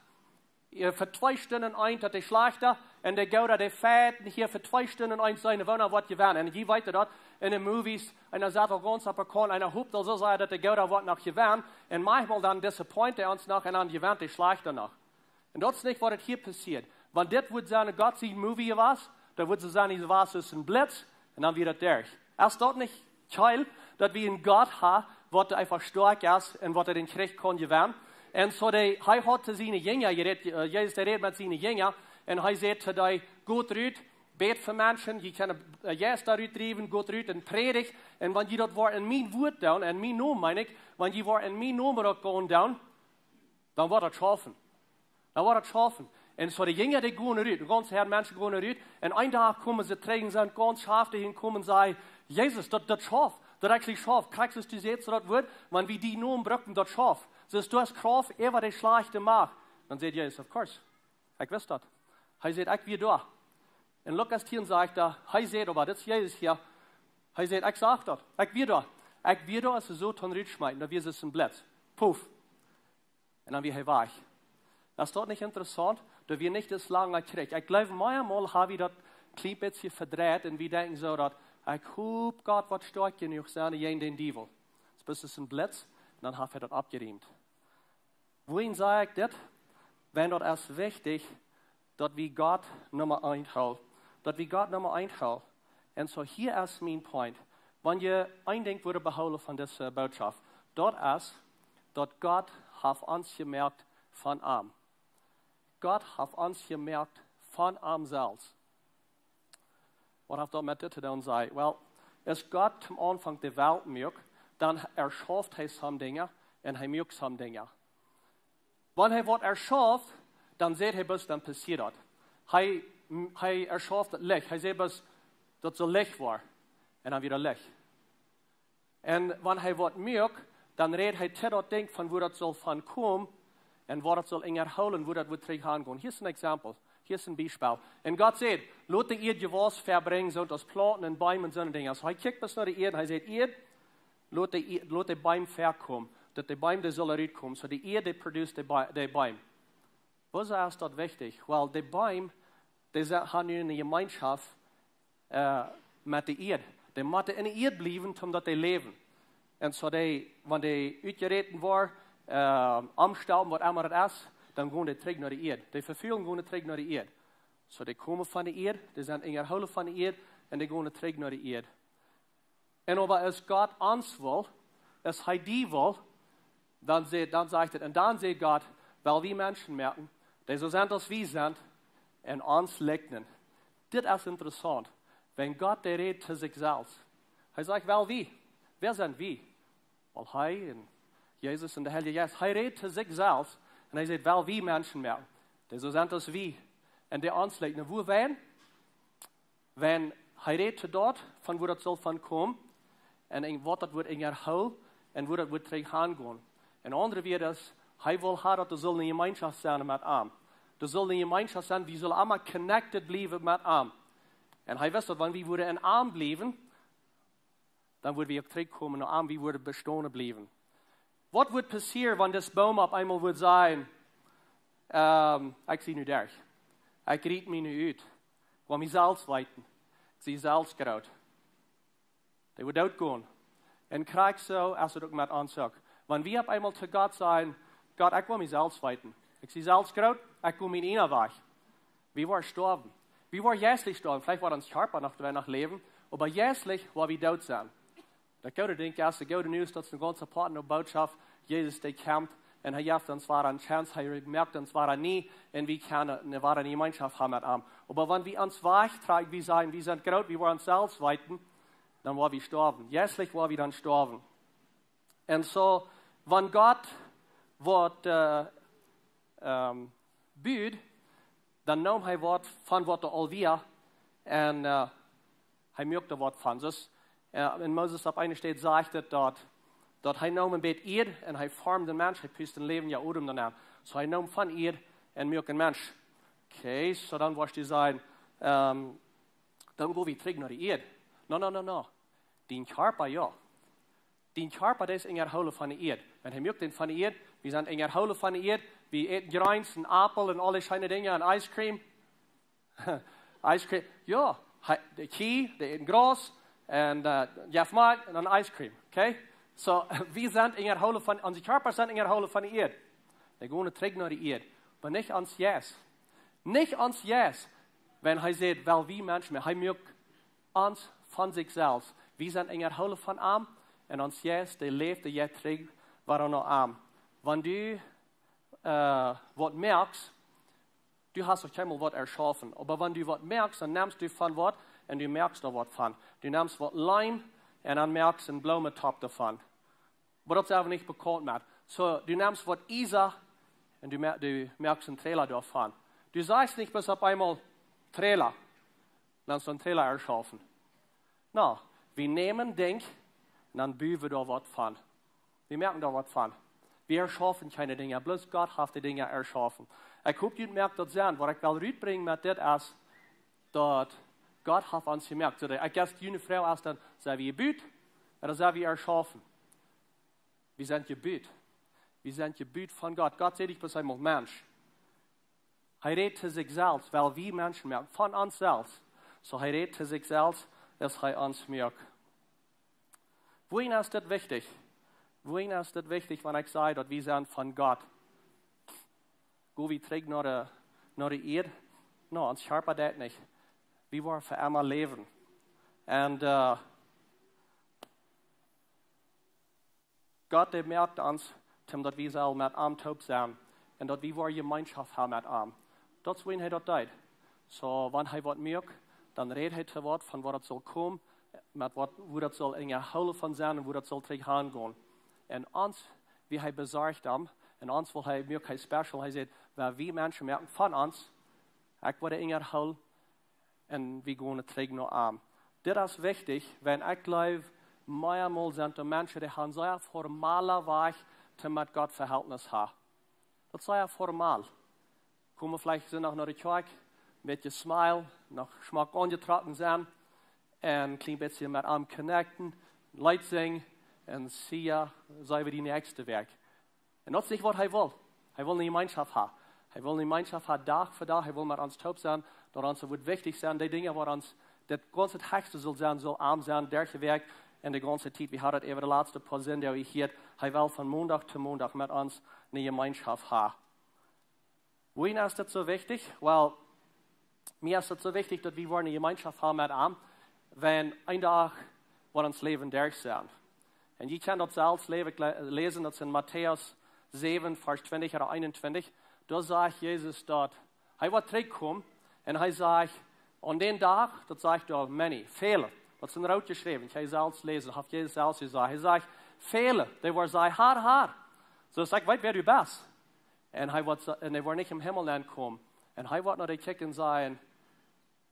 äh, fa twee Stunden eent daut de Schlajchta un de Gooda, dee fighten hia fa twee Stunden eent, seenen, wäa woat jewennen. Un jie weeten daut, en de Movies, eena sat aul gaunz opp de Kaunt, eena hoopt aul soo sea, daut de Gooda woat noch jewennen. Un maunchmol dan disappoint hee ons noch un dan jewent de Schlajchta noch. Un daut es nich, waut hia passieet. Wan dit wudd sennen, Gott sien Movie wia, dan wudd et sennen, hia wia soo een Blitz, un dan wia daut derch. Es daut nich geil, daut wie een Gott haben, waut eefach stoakj es un waut dän Kjrich kaun jewennen? Un soo dee, hee haud to siene Jinja jerät, äh, Jesus, dee räd met siene Jinja, un hee säd to dee: "Got rut, bät fa Menschen, jie kjennen, äh, Jeista rutdriewen, got rut un prädicht. Un wan jie daut woaren en mien Wuat doonen, en mienen Nomen, meen ekj, wan jie woaren en mienen Nomen daut gonen doonen, dan woat daut schaufen." Dan woat daut schaufen. Un soo de Jinja, dee gonen rut, de gaunze Häad Menschen gonen rut. Un een Dach komen see trigj un sent gaunz schaftich un komen un sajen: "Jesus, daut, daut schauft, daut actually schauft. Krakjt soo aus du sajchst, daut woat, wan wie dienen Nomen brucken, daut schauft. Soo, du hast Krauft äwa de schlajchte Macht." Dan sajcht Jesus: "Of course. Ekj wist daut." Hee sajcht: "Ekj wia doa." Un Lukas tieen sajcht doa, hee sajcht, oba dit es Jesus hia. Hee sajcht: "Ekj sach daut. Ekj wia doa. Ekj wia doa, aus see daut rutschmeeten. Daut wia soo een Blitz. Puff." Un dan wia hee wajch. Es daut nich interessaunt? Daut wia nich daut lange trigj. Ekj jleew, mea mol hab wie daut kjlien bät vedreit un wie denkjen soo daut, ekj hop, Gott woat stoakj jenuach sennen jäajen dän Diewel. Daut es Bloos aus een Blitz, dan haft hee daut aufjeriemt. Wuarom saj ekj dit? Wiels daut es wichtich, daut wie Gott Numma eent hoolen. Daut wie Gott Numma eent hoolen. Un soo hia es mien Point. Wan jie een Dinkj wudden behoolen von dise Bootschoft, daut es, daut Gott haft ons jemoakt von am. Gott haft ons jemoakt von am selfst. Waut haft daut met dit to doonen, saj? Well, aus Gott aum Aunfank de Welt muak, dan erschauft hee some Dinja un hee muak some Dinja. Wan hee waut erschauft, dan sajcht hee bloos, dan passieet daut. Hee, hee erschauft daut Licht. Hee sajcht bloos, daut saul Licht woaren. Un dan wada Licht. Un wan hee waut muak, dan rät hee to daut Dinkj von wua daut saul von komen un waut daut saul enjahoolen, wua daut woat trigj hangonen. Hia es een Exempel, hia es een Biespel. Un Gott sajcht, lot de Ieed Jewaus vebrinjen, soo aus Plaunten un Beem un soone Dinja. Soo hee kjikjt bloos no de Ieed un hee sajcht, Ieed, lot de, Ieed, lot de Beem vekomen, daut de Beem dee sullen rutkomen. Soo de Ieed dee produceet de Be-, de Beem. Wuarom es daut wichtich? Well, de Beem, dee sent, haben nu eene Jemeenschoft äh, met de Ieed. Dee motten enne Ieed bliewen, om daut dee läwen. Un soo dee, wan dee utjeräten woaren, äh, omstoppen, waut emma daut es, dan gonen dee trigj no de Ieed. Dee vefullen, gonen trigj no de Ieed. Soo dee komen von de Ieed, dee sent enjahoolen von de Ieed un dee gonen trigj no de Ieed. Un oba aus Gott ons well, aus hee die well, dan sajcht, dan sajcht et, un dan sajcht Gott, well wie Menschen moaken, dee soo sent aus wie sent, un ons likjnen. Dit es interessaunt. Wan Gott, dee rät to sikj selfst. Hee sajcht, well wie. Wäa sent wie? Well, hee un Jesus un de Heilje Jeist. Hee rät to sikj selfst un hee sajcht, well wie Menschen moaken, dee soo sent aus wie, un dee ons likjnen. Wuarom? Wan hee rät to daut, von wua daut saul von komen, un en waut daut woat enjahoolen, un wua daut woat trigj hangonen. En aundre Wieed es, hee well haben, daut doa saul eene Jemeenschoft sennen met am. Doa saul eene Jemeenschoft sennen, wie sellen emma connected bliewen met am. Un hee wist daut, wan wie wudden en am bliewen, dan wudden wie uk trigjkomen no am, wie wudden bestonen bliewen. Waut wudd passieren, wan dis Boom opp eemol wudd sajen, ähm, ekj sie nu derch. Ekj riet mie nu ut. Ekj well mie selfst weeten. Ekj sie selfst groot. Dee wudd dootgonen. Un krakjt soo es et uk met ons uk. Wan wie opp eemol to Gott sajen, Gott, ekj well mie selfst weeten. Ekj sie selfst groot, ekj go mienen eenen Wajch. Wie woaren stoawen. Wie woaren jeistlich stoawen. Veleicht woat ons Kjarpa noch, doa noch läwen, oba jeistlich woaren wie doot sennen. Daut goode Dinkj es, de goode News, daut es eene gaunz apoarte Bootschoft. Jesus, dee kjemt un hee jeft ons wada eene Chance, hee moakt ons wada nie un wie kjennen eene wahre Jemeenschoft haben met am. Oba wan wie ons wajchtrakjen, wie sajen, wie sent groot, wie woaren ons selfst weeten, dan woaren wie stoawen. Jeistlich woaren wie dan stoawen. Un soo, wan Gott waut, äh, ähm, bud, dan neem hee waut von waut doa aul wia un, äh, hee muak doa waut von. Soo, äh, en Moses opp eene Städ sajcht et daut, daut hee neem een bät Ieed un hee formd dän Mensch, hee pust een läwendja Odem doa nenn. Soo hee neem von Ieed un muak een Mensch. Okay, soo dan woascht du sajen, ähm, dan go wie trigj no de Ieed. No, no, no, no. Dien Kjarpa, jo. Dien Kjarpa, dee es enjahoolen von de Ieed. Wan hee muak dän von de Ieed, wie sent enjahoolen von de Ieed, wie äten Jreens un Aupel un aule scheene Dinja un ice cream. Ice cream, jo, hee, de Kjie, dee äten Graus un, äh, jeff mie dan ice cream, okay? Soo, wie sent enjahoolen von, onse Kjarpa sent enjahoolen von de Ieed. Dee gonen trigj no de Ieed. Oba nich ons Jeist. Nich ons Jeist. Wan hee sajcht, well wie Menschen moaken, hee muak ons von sikj selfst. Wie sent enjahoolen von am un ons Jeist, dee läft, dee jeit trigj wada no am. Wan du, äh, waut moakst, du hast noch kjeenmol waut erschaufen. Oba wan du waut moakst, dan nemst du von waut un du moakst doa waut von. Du nemst waut Leem un dan moakst du een Bloometopp doavon. Oba daut sent wie nich bekaunt met. Soo, du nemst waut Iesa un du moa-, du moakst een Trailer doavon. Du sajchst nich bloos opp eemol Trailer, dan es een Trailer erschaufen. No, wie nämen Dinkj un dan buen wie doa waut von. Wie moaken doa waut von. Wie erschaufen kjeene Dinja, bloos Gott haft de Dinja erschaufen. Ekj hop, jie moakjen daut sennen. Waut ekj well rutbrinjen met dit es, daut Gott haft ons jemoakt. Soo, ekj guess, june Froag es dan, sent wie jebut ooda sent wie erschaufen? Wie sent jebut. Wie sent jebut von Gott. Gott sajcht nich bloos eemol Mensch. Hee rät to sikj selfst, well wie Menschen moaken, von ons selfst. Soo hee rät to sikj selfst, aus hee ons muak. Wuarom es dit wichtich? Wuarom es dit wichtich, wan ekj saj daut wie sent von Gott? Go wie trigj no de, no de Ieed? No, ons Kjarpa deit nich. Wie woaren fa emma läwen. Un äh, Gott, dee moakt ons, om daut wie sellen met am toop sennen un daut wie woaren Jemeenschoft haben met am. Daut es wuarom hee daut deed. Soo, wan hee waut moakt, dan rät hee to waut von waut daut saul komen, met waut, woo daut saul enjehoolen von sennen un woo daut saul trigj aungonen. Un ons, wie hee besorcht am, un ons well hee, moakt hee special, hee sajcht, wan wie Menschen moaken von ons, ekj woa enjehoolen, un wie gonen trigj no am. Dit es wichtich, wan ekj jleew, meamol sent doa Menschen, dee haben sea formalen Wajch, om met Gott Vehältnis haben. Daut es sea formal. Komen veleicht Sindach no de Kjoakj, een bät smile, noch schmock aunjetrocken sennen, un een kjlien bät met am connecten, Leet sinjen, un soo, soo wie de näakjste Wäakj. Un daut es nich waut hee well. Hee well ne Jemeenschoft haben. Hee well ne Jemeenschoft haben, Dach fa Dach. Hee well met ons toop sennen. Daut ons woat wichtich sennen, dee Dinja, waut ons daut gaunze Heechste saul sennen, saul am sennen, derch de Wäakj un de gaunze Tiet. Wie haben daut äwa de latste poa Sinden, dee wie hia, hee well von Mondach to Mondach met ons ne Jemeenschoft haben. Wuarom es daut soo wichtich? Well, mie es daut soo wichtich, daut wie woaren ne Jemeenschoft haben met am, wan een Dach woat ons Läwen derch sennen. Un jie kjennen daut selfst läwen, jle-, läsen, daut es en Matäus säwen, Varsch twintich ooda eenuntwintich. Doa sajcht Jesus daut hee woat trigjkomen un hee sajcht, aun dän Dach, daut sajcht doa many, väle, daut es en root jeschräwen, ekj hab selfst läsen, haft Jesus selfst jesajcht. Hee sajcht, väle, dee woaren sajen, Herr, Herr. Soo aus ekj weet, wäa du best. Un hee woat sa-, un hee woat nich em Himmel aunkomen. Un hee woat no dee kjikjen un sajen,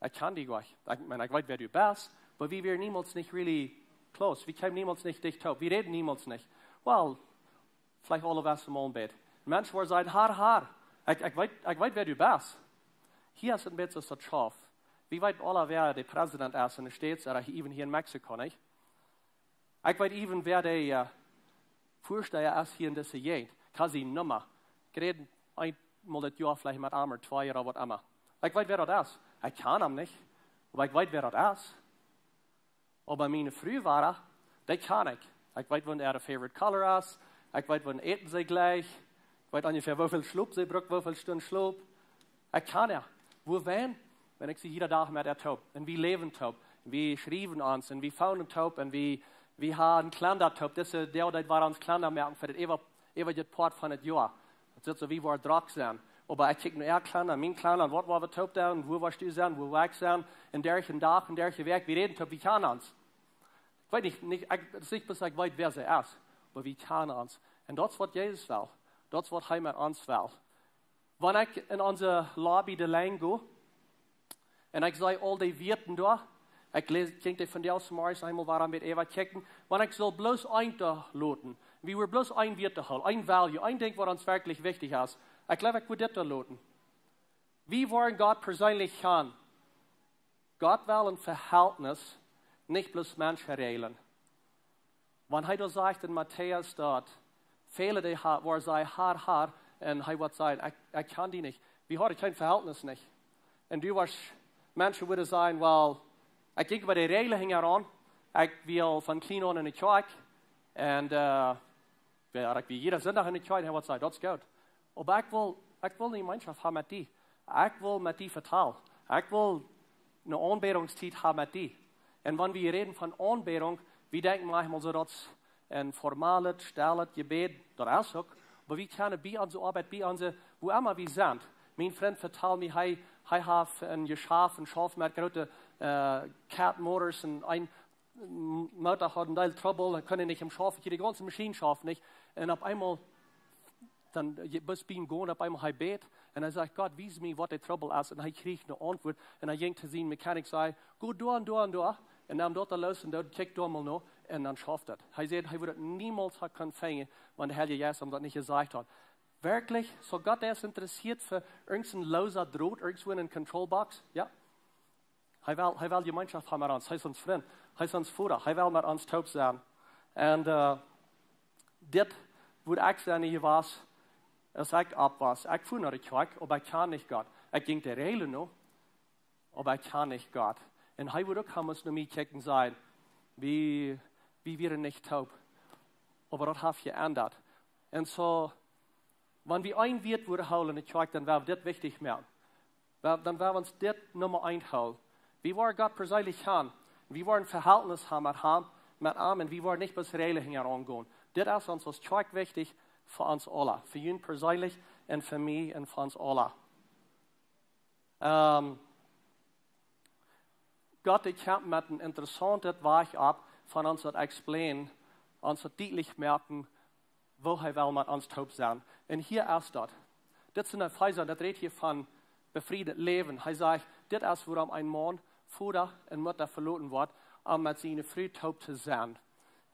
ekj kjan die nich. Ekj meen, ekj weet, wäa du best, oba wie wieren niemols nich really close. Wie kjeemen niemols nich dicht toop. Wie räden niemols nich. Well, veleicht aule Wäakj mol een bät. Menschen woaren sajen, Herr, Herr, ekj, ekj weet, ekj weet, wäa du best. Hia es een bät soo aus daut Schaufen. Wie weeten aule, wäa de President es en de States, ooda even hia en Mexiko, nich? Ekj weet even, wäa de äh, Väasteha es hia en dise Jäajent. Ekj kjan siene Numma. Ekj räd eemol daut Joa veleicht met am ooda twee ooda waut emma. Ekj weet, wäa daut es. Ekj kjan am nich. Oba ekj weet, wäa daut es. Oba miene Fru, Vera, dee kjan ekj. Ekj weet, waut äa favorite color es. Ekj weet, waut äten see jlikjt. Ekj weet onjefäa, woo väl Schlop see brukt, woo väl Stunden Schlop. Ekj kjan äa. Wuarom? Wan ekj sie jieda Dach met äa toop. Un wie läwen toop. Un wie schriewen ons. Un wie phonen toop. Un wie, wie haben Kalenda toop. Dise Deel, daut wie ons Kalenda moaken fa daut eewje, eewje Poat von daut Joa. Daut es soo, wie woaren drock sennen. Oba ekj kjikj no äa Kalenda, mien Kalenda, un waut woa wie toop doonen, wua woascht du sennen, wua woa ekj sennen, un derch dän Dach, un derch de Wäakj, wie räden toop, wie kjanen ons. Ekj weet nich, nich, ekj, daut es nich bloos, ekj weet, wäa see es, oba wie kjanen ons. Un daut es, waut Jesus well. Daut es, waut hee met ons well. Wan ekj en onse Lobby de Lien go, un ekj see aul dee Wieeten doa, ekj läs, kjikj dee vondoag zemorjes noch eemol, wuarom wie äwa kjikjen, wan ekj saul bloos eent doa loten. Wie wellen bloos een Wieet doa hoolen, een value, een Dinkj, waut ons werkjlich wichtich es. Ekj jleew, ekj wudd dit doa loten. Wie woaren Gott perseenlich kjanen. Gott well een Vehältnis, nich bloos Menschenreajlen. Wan hee doa sajcht en Matäus daut, väle dee ha-, woaren sajen, Herr, Herr, un hee woat sajen, ekj, ekj kjan die nich. Wie haben kjeen Vehältnis nich. Un du woascht, Menschen wudden sajen, well, ekj jinkj bie de Reajlen hinjaraun, ekj wia von kjlien aun en de Kjoakj, un äh, wäa, ekj wia jieda Sindach en de Kjoakj, un hee woat sajen, daut es goot. Oba ekj well, ekj well ne Jemeenschoft haben met die. Ekj well met die vetalen. Ekj well ne Aunbädungstiet haben met die. Un wan wie räden von Aunbädunk, wie denkjen maunchmol soo, daut es een formalet, stellet Jebäd, daut es uk. Oba wie kjennen bie onse Oabeit, bie onse, wua emma wie sent. Mien Frint vetald mie, hee, hee haft een Jeschaft, een Schaufen met groote äh, Cat Motors un een M-, Motor haud een Deel Trubbel, dan kunn hee nich em schaufen, de gaunze Maschien schauft nich. Un opp eemol, dan, je, best bie am gonen, opp eemol hee bät. Un hee sajcht, Gott, wies mie, waut de Trubbel es. Un hee kjrieech ne Auntwuat. Un hee jinkj to sienen Mechanic, säd, go doa un doa un doa. Un neem daut doa loos un daut, kjikj doa mol no. Un dan schauft daut. Hee säd, hee wudd niemols haben kunt finjen, wan de Heilje Jeist am daut nich jesajcht haud. Werkjlich, soo Gott es interessieet fa irjent een loosa Drot, irjentwua en een Control Box? Jo. Hee well, hee well Jemeenschoft haben met ons. Hee es ons Frint. Hee es ons Voda. Hee well met ons toop sennen. Un äh, dit wudd ekj sennen, hia wia, aus ekj opp wia. Ekj fua no de Kjoakj, oba ekj kjand nich Gott. Ekj jinkj de Reajlen no, oba ekj kjand nich Gott. Un hee wudd uk haben no mie kjikjen, sajen, wie, wie wieren nich toop. Oba daut haft jeendat. Un soo, wan wie een Wieet wudden hoolen enne Kjoakj, dan wia dit wichtich moaken. Well, dan wia ons dit Numma eent hoolen. Wie woaren Gott perseenlich kjanen. Wie woaren Vehältnis haben met am, met am, un wie woaren nich bloos Räajlen hinjaraun gonen. Dit es ons aus Kjoakj wichtich fa ons aula. Fa junt perseenlich un fa mie un fa ons aula. Ähm, Gott, dee kjemt met een interessauntet Wajch opp, von ons daut explain, ons daut dietlich moaken, woo hee well met ons toop sennen. Un hia es daut. Dit es en Efeesa, daut rät hia von befrieet Läwen. Hee sajcht, dit es wuarom een Maun Voda un Mutta veloten woat, om met siene Fru toop to sennen.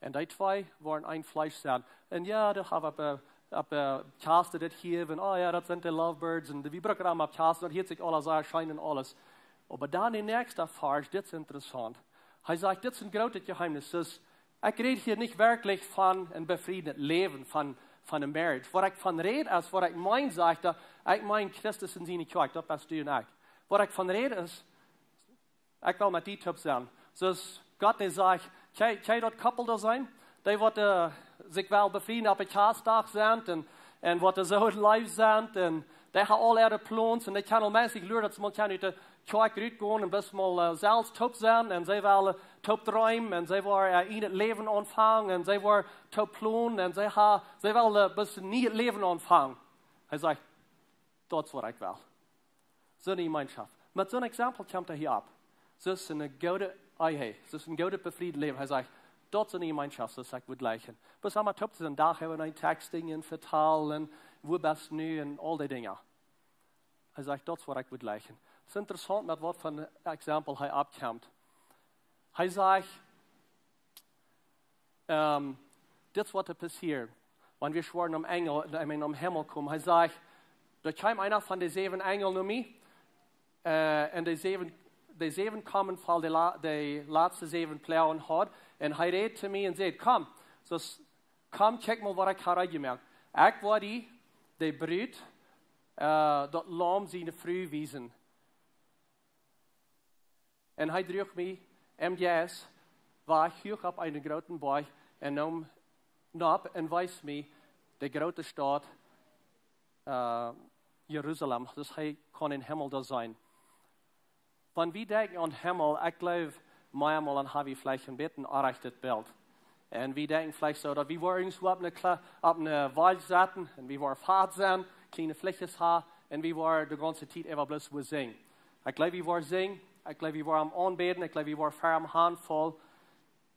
Un dee twee woaren een Fleesch sennen. Un jo, doa hab wie opp, opp, äh, Kjast dit hia, un, oh jo, daut sent de Lovebirds, un wie brucken am opp Kjast, daut hieet sikj aules sea scheen un aules. Oba dan de näakjste Varsch, dit es interessaunt. Hee sajcht, dit es een grootet Jeheemnis. Dus, ekj räd hia nich werkjlich von een befrieet Läwen, von, von een Marriage. Waut ekj von räd es, waut ekj meen, sajcht hee, ekj meen Christus en siene Kjoakj, daut best du un ekj. Waut ekj von räd es, ekj well met die toop sennen. Soo aus Gott, dee sajcht, kjikj, kjikj daut Koppel doa sennen, dee waut, äh, sikj well befrieen opp de Kjastdach sent un, un waut dee soo leew sent un dee haben aul äare Plons un dee kjennen aul meist, ekj lua daut see mol kjennen ut de Kjoakj rutgonen un bloos mol, äh, selfst toop sennen un see wellen toop dreemen un see wellen, äh, een Läwen aunfangen un see wellen toop plonen un see ha-, see wellen, äh, bloos een nieet Läwen aunfangen. Hee sajcht, daut es waut ekj well. Soone Jemeenschoft. Met soon Exempel kjemt hee hia opp. Soo aus een goodet Ehe, soo aus een goodet befrieet Läwen. Hee sajcht, daut es soone Jemeenschoft, soo aus ekj wudd jleichen. Bloos emma toop to sennen, doa haben wie een Texting un vetalen, woo best nu un aul dee Dinja. Hee sajcht, daut es waut ekj wudd jleichen. Daut es interessaunt, met waut fa een Exempel hee oppkjemt. Hee sajcht, ähm, dit es waut passieren, wan wie schwoaren aum Enjel, I mean, aum Himmel komen. Hee sajcht, doa kjeem eena von de säwen Enjel no mie, äh, un de säwen, de säwen Komen voll de la-, de latste säwen Ploagen haud. Un hee räd to mie un säd, komm, soo aus, komm, kjikj mol waut ekj ha reed jemoakt. Ekj woa die, de Brut, äh, daut Laum siene Fru wiesen. Un hee druach mie em Jeist wajch, huach opp eenen grooten Boajch un neem nopp un wees mie de groote Staut, äh, Jerusalem. Dus hee kunn em Himmel doa sennen. Wan wie denkjen aun Himmel, ekj jleew, meamol dan ha wie veleicht een bät een orrajchtet Bilt. Un wie denkjen veleicht soo, daut wie woaren irjentwua opp eene Kla-, opp eene Wolkj sitten un wie woaren fat sennen, kjliene Flichjes haben un wie woaren de gaunze Tiet äwa bloos wua sinjen. Ekj jleew, wie woaren sinjen, ekj jleew, wie woaren am aunbäden, ekj jleew, wie woaren fa am han voll.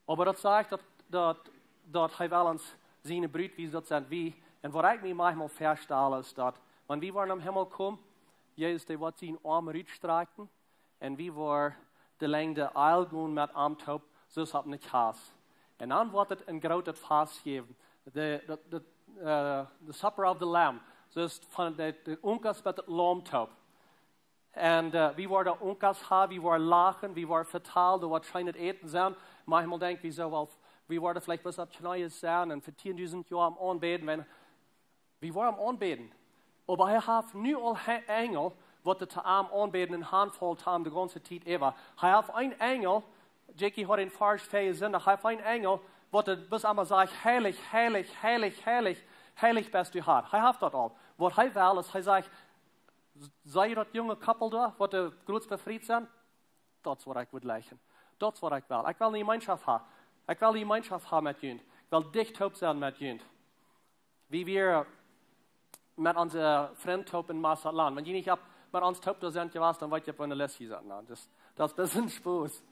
Oba daut sajcht daut, daut, daut hee well ons siene Brut wiesen, daut sent wie. Un waut ekj mie maunchmol väastal es daut, wan wie woaren aum Himmel komen, Jesus, dee woat sienen Oarm rutstrakjen un wie woaren de Lenjd aul gonen met am toop, soo aus opp eene Kjast. Un dan woat et een grootet Fast jäwen. De, de, de, äh, the Supper of the Lamb. Soo aus von de, de Unkas met daut Laum toop. Un, äh, wie woaren Unkas haben, wie woaren lachen, wie woaren vetalen, doa woat scheenet Äten sennen. Maunchmol denkj wie soo, well, wie woaren veleicht bloos opp Kjneeen sennen un fa tiendusent Joa am aunbäden, wan wie woaren am aunbäden. Oba hee haft nu aul He-, Enjel, waut to am aunbäden un han voll to am de gaunze Tiet äwa. Hee haft een Enjel, Jackie haud een Varsch väaje Sindach, hee haft een Enjel, waut bloos emma sajcht, heilich, heilich, heilich, heilich, heilich best du, Herr. Hee haft daut aul. Waut hee well es, hee sajcht, see daut junge Koppel doa, waut doa groots befriet sent? Daut es waut ekj wudd jleichen. Daut es waut ekj well. Ekj well eene Jemeenschoft haben. Ekj well eene Jemeenschoft haben met junt. Ekj well dicht toop sennen met junt. Wie wieren met onse Frind toop en Mazatlan. Wan jie nich opp met ons toop doa sent jewast, dan weet jie, opp woo ne List jie sent. Na, daut, daut es een bät Spos.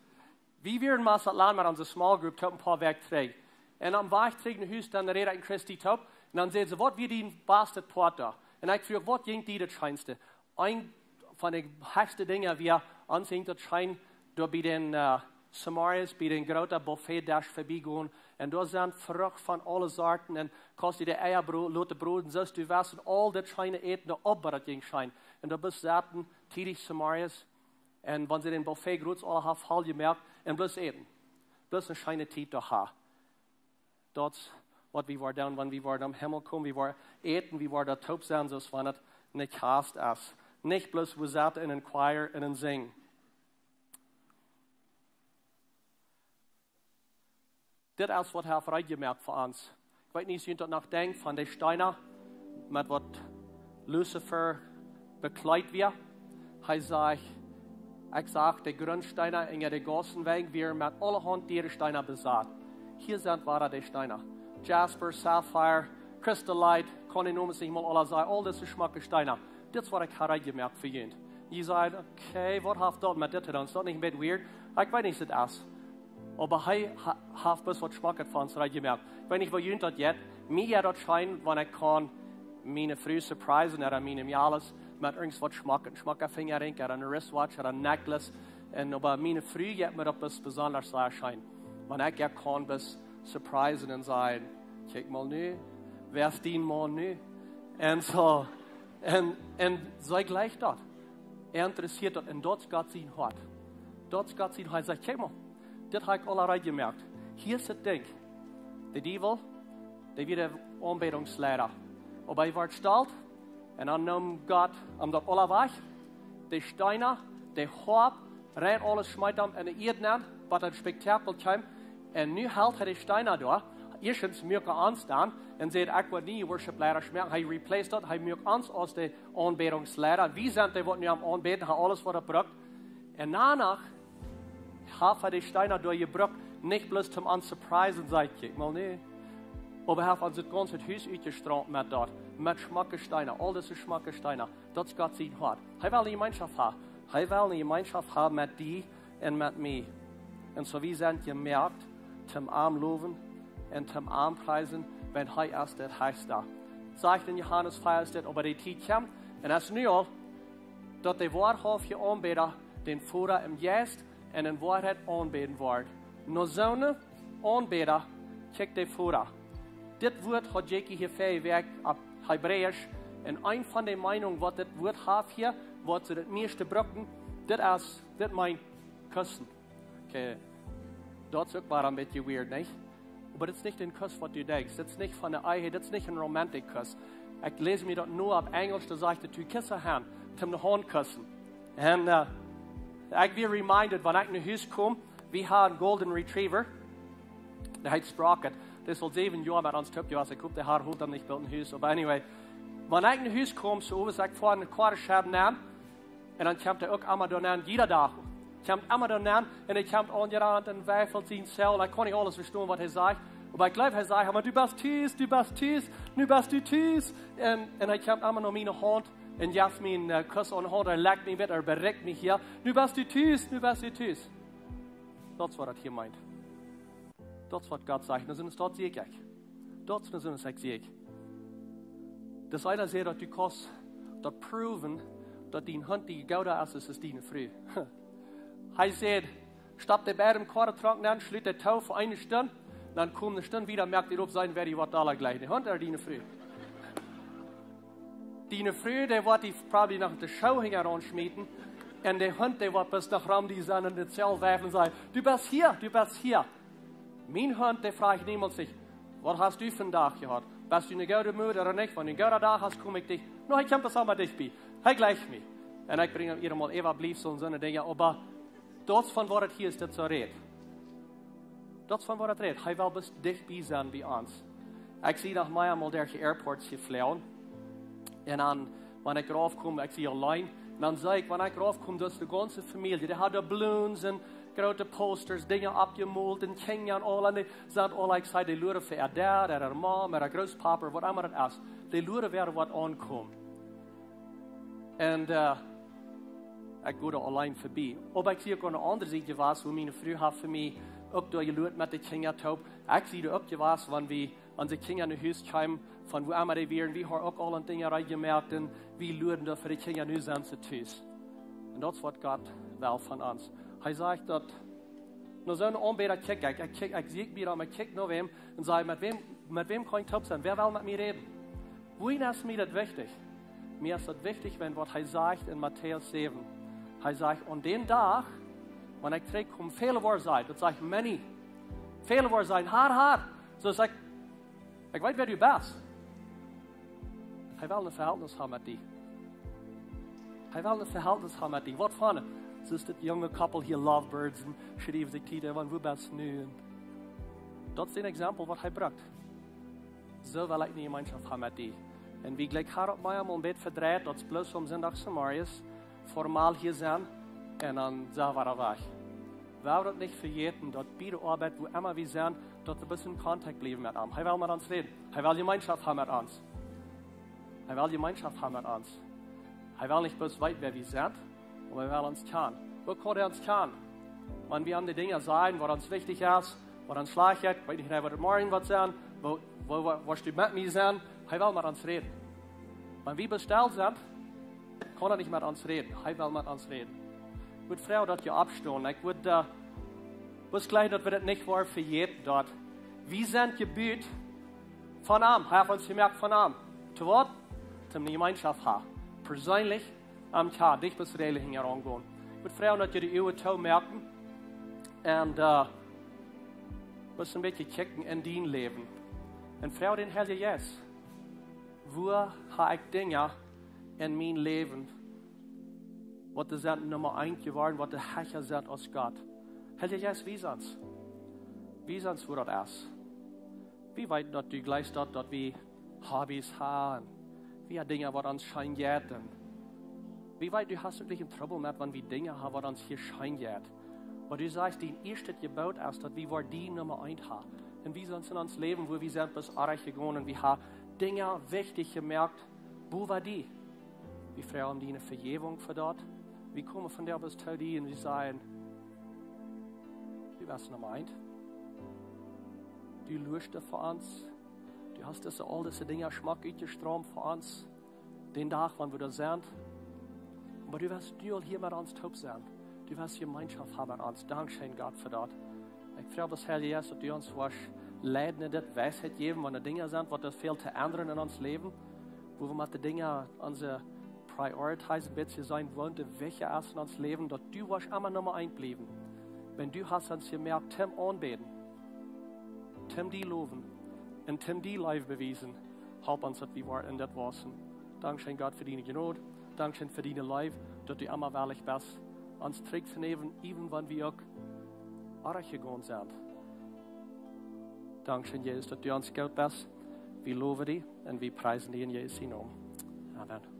Wie wieren en Mazatlan met onse small group toop een poa Wäakj trigj. Un aum Wajch trigj no Hus, dan räd ekj met Christy toop. Un dan säd see, waut wia dien bastet Poat doa? Un ekj fruach, waut jinkj die daut scheenste? Eent von de hechste Dinja wia, ons jinkj daut scheen, doa bie dän, äh, Samaria's, bie dän grooten Buffetdesch verbie gonen. Un doa sent Frucht von aule Sorten. Un kaust die de Eia bro-, loten broden, soo aus du west, un aul daut scheene Äten doa opp, daut jinkj scheen. Un doa bloos saten tiedich Samaria's. Un wan see dän Buffet groots aula haft voll jemoakt, un bloos äten. Bloos eene scheene Tiet doa haben. Daut es waut wie woaren doonen, wan wie woaren aum Himmel komen, wie woaren äten, wie woaren doa toop sennen, soo aus wan et eene Kjast es. Nich bloos wie sitten en een Choir un en sinjen. Dit es waut hee haft reed jemoakt fa ons. Ekj weet nich, aus jie daut noch denkjen von de Steena, met waut Luzifer bekjleet wia. Hee säd: "Ekj sach de Grundsteena en de Gaussen wajch, wieren met aulahaunt diere Steena besat. Hia sent wada de Steena. Jasper, Sapphire, Chrysolite, kaun ekj nu nich mol aula sajen, aul dise schmocke Steena. Dit es waut ekj ha reed jemoakt fa junt." Jie sajen: "Okay, waut haft daut met dit to doonen? Es daut nich een bät weird?" Ekj weet nich, waut daut es. Oba hee ha-, haft bloos waut Schmocket fa ons reed jemoakt. Ekj weet nich, woo junt daut jeit. Mie jeit daut scheen, wan ekj kaun miene Fru surprisen ooda miene Mejales met irjent waut Schmocket. Een schmocka Finjaring ooda een wristwatch ooda een necklace. Un oba miene Fru jeit mie daut bloos besonda sea scheen. Wan ekj äa kaun bloos surprisen un sajen: "Kjikj mol nu, wäa es dien Maun nu?" Un soo. Un, un see jleicht daut. Äa interesseet daut. Un daut es Gott sien Hoat. Daut es Gott sien Hoat. Hee sajcht: "Kjikj mol, dit ha ekj aula reed jemoakt. Hia es daut Dinkj." De Diewel, dee wia de Aunbädungsleida. Oba hee wort stolt. Un dan neem Gott am daut aula wajch. De Steena, de Hoap, rein aules, schmeet am en de Ieed nenn, waut een Spektakel kjeem. Un nu helt hee de Steena doa. Ieeschtens muak hee ons dan un säd: "Ekj woa nie worship leida schmecken." Hee replaced daut. Hee muak ons aus de Aunbädungsleida. Wie sent dee, waut nu am aunbäden, hee aules waut hee brukt. Un doano haft hee de Steena doa jebrukt, nich bloos toom ons surprisen, saj ekj mol, nä. Oba hee haft ons daut gaunze Hus utjestroomt met daut, met schmocke Steena, aul dise schmocke Steena. Daut es Gott sien Hoat. Hee well eene Jemeenschoft haben. Hee well eene Jemeenschoft haben met die un met mie. Un soo wie sent jemoakt toom am lowen un toom am priesen, wiels hee es de Hechsta. Sajcht en Johanes vea, es dit: "Oba de Tiet kjemt, un es nu aul, daut de woarhauftje Aunbäda dän Voda em Jeist un en Woarheit aunbäden woaren. No soone Aunbäda kjikjt de Voda." Dit Wuat haud Jackie hia väaje Wäakj opp Hebräisch. Un eene von de Meenungen, waut dit Wuat haft hia, waut see daut mieeschte brucken, dit es, dit meent kussen. Okay, daut es uk wada een bät weird, nich? Oba dit es nich een Kuss, waut du denkjst. Dit es nich von de Ehe, dit es nich een romantic Kuss. Ekj läs mie daut nu opp Enjlisch, doa sajcht et: "To kiss a hand", toom de Haunt kussen. Un, eh, ekj wia reminded, wan ekj no Hus kom, wie haben een Golden Retriever. Dee heet Sprocket. Dee es aul säwen Joa met ons toop jewast. Ekj hop, dee Har holt am nich boolt en Hus. Oba anyway, wan ekj no Hus kom, soo aus ekj foa een Koa schab nenn, un dan kjemt hee uk emma doa nenn, jieda Dach. Kjemt emma doa nenn, un hee kjemt aunjerant un wiefelt sien Zelt. Ekj kaun nich aules vestonen, waut hee sajcht. Oba ekj jleew, hee sajcht: "Oba du best tus, du best tus, nu best du tus." Un, un hee kjemt emma no miene Haunt un jeft mie een, eh, Kuss aun de Haunt, hee lekjt mie met, hee berikjt mie hia: "Nu best du tus, nu best du tus." Daut es, waut daut hia meent. Daut es, waut Gott sajcht. Dan es daut secha. Daut es, dan es secha. Daut eena sajcht, daut du kaust daut proowen, daut dien Hunt die gooda es aus diene Fru. Hee sajcht: "Stop dee bie dän Koatronk nenn, schloot dee too fa eene Stund, dan kom eene Stund wieda, moak dee opp, sent wäa die waut dolla jlikjt, de Hunt ooda diene Fru?" Diene Fru, dee woat die probably noch de Schoo hinjaraun schmieten. Un de Hunt, dee woat bloos noch rom die sennen un daut selfst wieflen un sajen: "Du best hia, du best hia." Mien Hunt, dee fruacht niemols sikj: "Waut hast du vondoag jehaut? Best du eene goode Mood ooda nich? Wan du een gooda Dach hast, kom ekj die." No, hee kjemt bloos emma dicht bie. Hee jlikjt mie. Un ekj brinj am uk mol äwabliefsel un soone Dinja, oba daut es, von waut et hia es, daut soo rät. Daut es, von waut et rät. Hee well bloos dicht bie sennen bie ons. Ekj sie noch mau emol derch de Airports jefloagen. Un dan, wan ekj rauf kom, ekj sie auleen. Un dan see ekj, wan ekj rauf kom, daut es de gaunze Famielje. Dee hauden Balloons un groote Posters, Dinja oppjemolt un Kjinja un aul. Un dee sent aul, ekj saj, dee luaren fa äa Dad, äa Mom, äa Grootpapa, waut emma daut es. Dee luaren, wäa waut aunkomen. Un, eh, ekj go doa auleen verbie. Oba ekj sie uk aun de aundre Sied jewast, wua miene Fru haft fa mie uk doa jeluat met de Kjinja toop. Ekj sie doa uk jewast, wan wie, wan de Kjinja no Hus kjeemen, von wua emma dee wieren, wie haben uk aul een Dinkj reed jemoakt un wie luaden doa fa de Kjinja, nu sent see tus. Un daut es, waut Gott well von ons. Hee sajcht daut: "No soone Aunbäda kjikj ekj, ekj kjikj, ekj sie mie dan, ekj kjikj no wäm un saj: Met wäm, met wäm kaun ekj toop sennen? Wäa well met mie räden?" Wuarom es mie daut wichtich? Mie es daut wichtich, wiels waut hee sajcht en Matäus säwen. Hee sajcht: "Aun dän Dach, wan ekj trigjkom, väle woaren sajen", daut sajcht many, "väle woaren sajen: Har, Har." Soo sajcht: "Ekj weet, wäa du best." Hee well een Vehältnis haben met die. Hee well een Vehältnis haben met die. Waut von? Soo aus daut junge Couple hia, Lovebirds, un schriewen sikj Tiet, wan, wua best nu? Un daut es een Exempel, waut hee brukt. Soo well ekj eene Jemeenschoft haben met die. Un wie jlikj haben daut mau een bät vedreit, daut bloos aum Sindach zemorjes formal hia sent un dan sent wie wada wajch. Wie haben daut nich vejäten, daut bie de Oabeit, wua emma wie sent, daut wie bloos en Kontakt bliewen met am. Hee well met ons räden. Hee well Jemeenschoft haben met ons. Hee well Jemeenschoft haben met ons. Hee well nich bloos weeten, wäa wie sent, oba hee well ons kjanen. Woo kaun hee ons kjanen? Wan wie am de Dinja sajen, waut ons wichtich es, waut ons schlajcht jeit, weet nich, waut daut morjen woat sennen, woo, woo, woo, woascht du met mie sennen? Hee well met ons räden. Wan wie bloos stell sent, kaun hee nich met ons räden. Hee well met ons räden. Ekj wudd froagen, daut jie oppstonen. Ekj wudd, äh, bloos jlikj, daut wie daut nich woaren vejäten, daut wie sent jebut von am. Hee haft ons jemoakt von am. Too waut? Toom Jemeenschoft haben. Perseenlich am kjanen, nich bloos Räajlen hinjaraun gonen. Ekj wudd froagen, daut jie de Uagen toomoaken un, äh, bloos een bät kjikjen en dien Läwen. Un froag dän Heiljen Jeist: Wua hab ekj Dinja en mien Läwen, waut dee sent Numma eent jeworden, waut dee hecha sent aus Gott? Heilja Jeist, wies ons. Wies ons, wua daut es. Wie weeten, daut du jlikjst daut, daut wie Hobbys haben. Wie haben Dinja, waut ons scheen jeit. Wie weeten, du hast uk nich een Trubbel met, wan wie Dinja haben, waut ons hia scheen jeit. Oba du sajchst, dien ieeschtet Jeboot es, daut wie woaren die Numma eent haben. Un wie sent en ons Läwen, wua wie sent bloos oajch jegonen, wie haben Dinja wichtich jemoakt, bowa die. Wie froagen om diene Vejäwunk fa daut. Wie komen von doa bloos too die un wie sajen: Du best Numma eent. Du luascht fa ons. Du hast dise, aul dise Dinja schmock utjestroomt fa ons. Dän Dach, wan wie doa sent. Oba du west nu aul hia met ons toop sennen. Du west Jemeenschoft haben met ons. Dankscheen, Gott, fa daut. Ekj froag, Heilja Jeist, daut du ons woascht leiden en dit, Weisheit jäwen, wan doa Dinja sent, waut doa väl to endren en ons Läwen, wua wie met de Dinja onse Priorities een bät seenen, waut doa wichtja es en ons Läwen, daut du woascht emma Numma eent bliewen. Wan du hast ons jemoakt toom aunbäden, toom die lowen un toom die Leew bewiesen, halp ons, daut wie woaren en dit wausen. Dankscheen, Gott, fa diene Jnod. Dankscheen fa diene Leew, daut du emma wellich best, ons trigj to nämen, even wan wie uk oajch jegonen sent. Dankscheen, Jesus, daut du ons goot best. Wie lowen die un wie priesen die en Jesus sienen Nomen. Amen.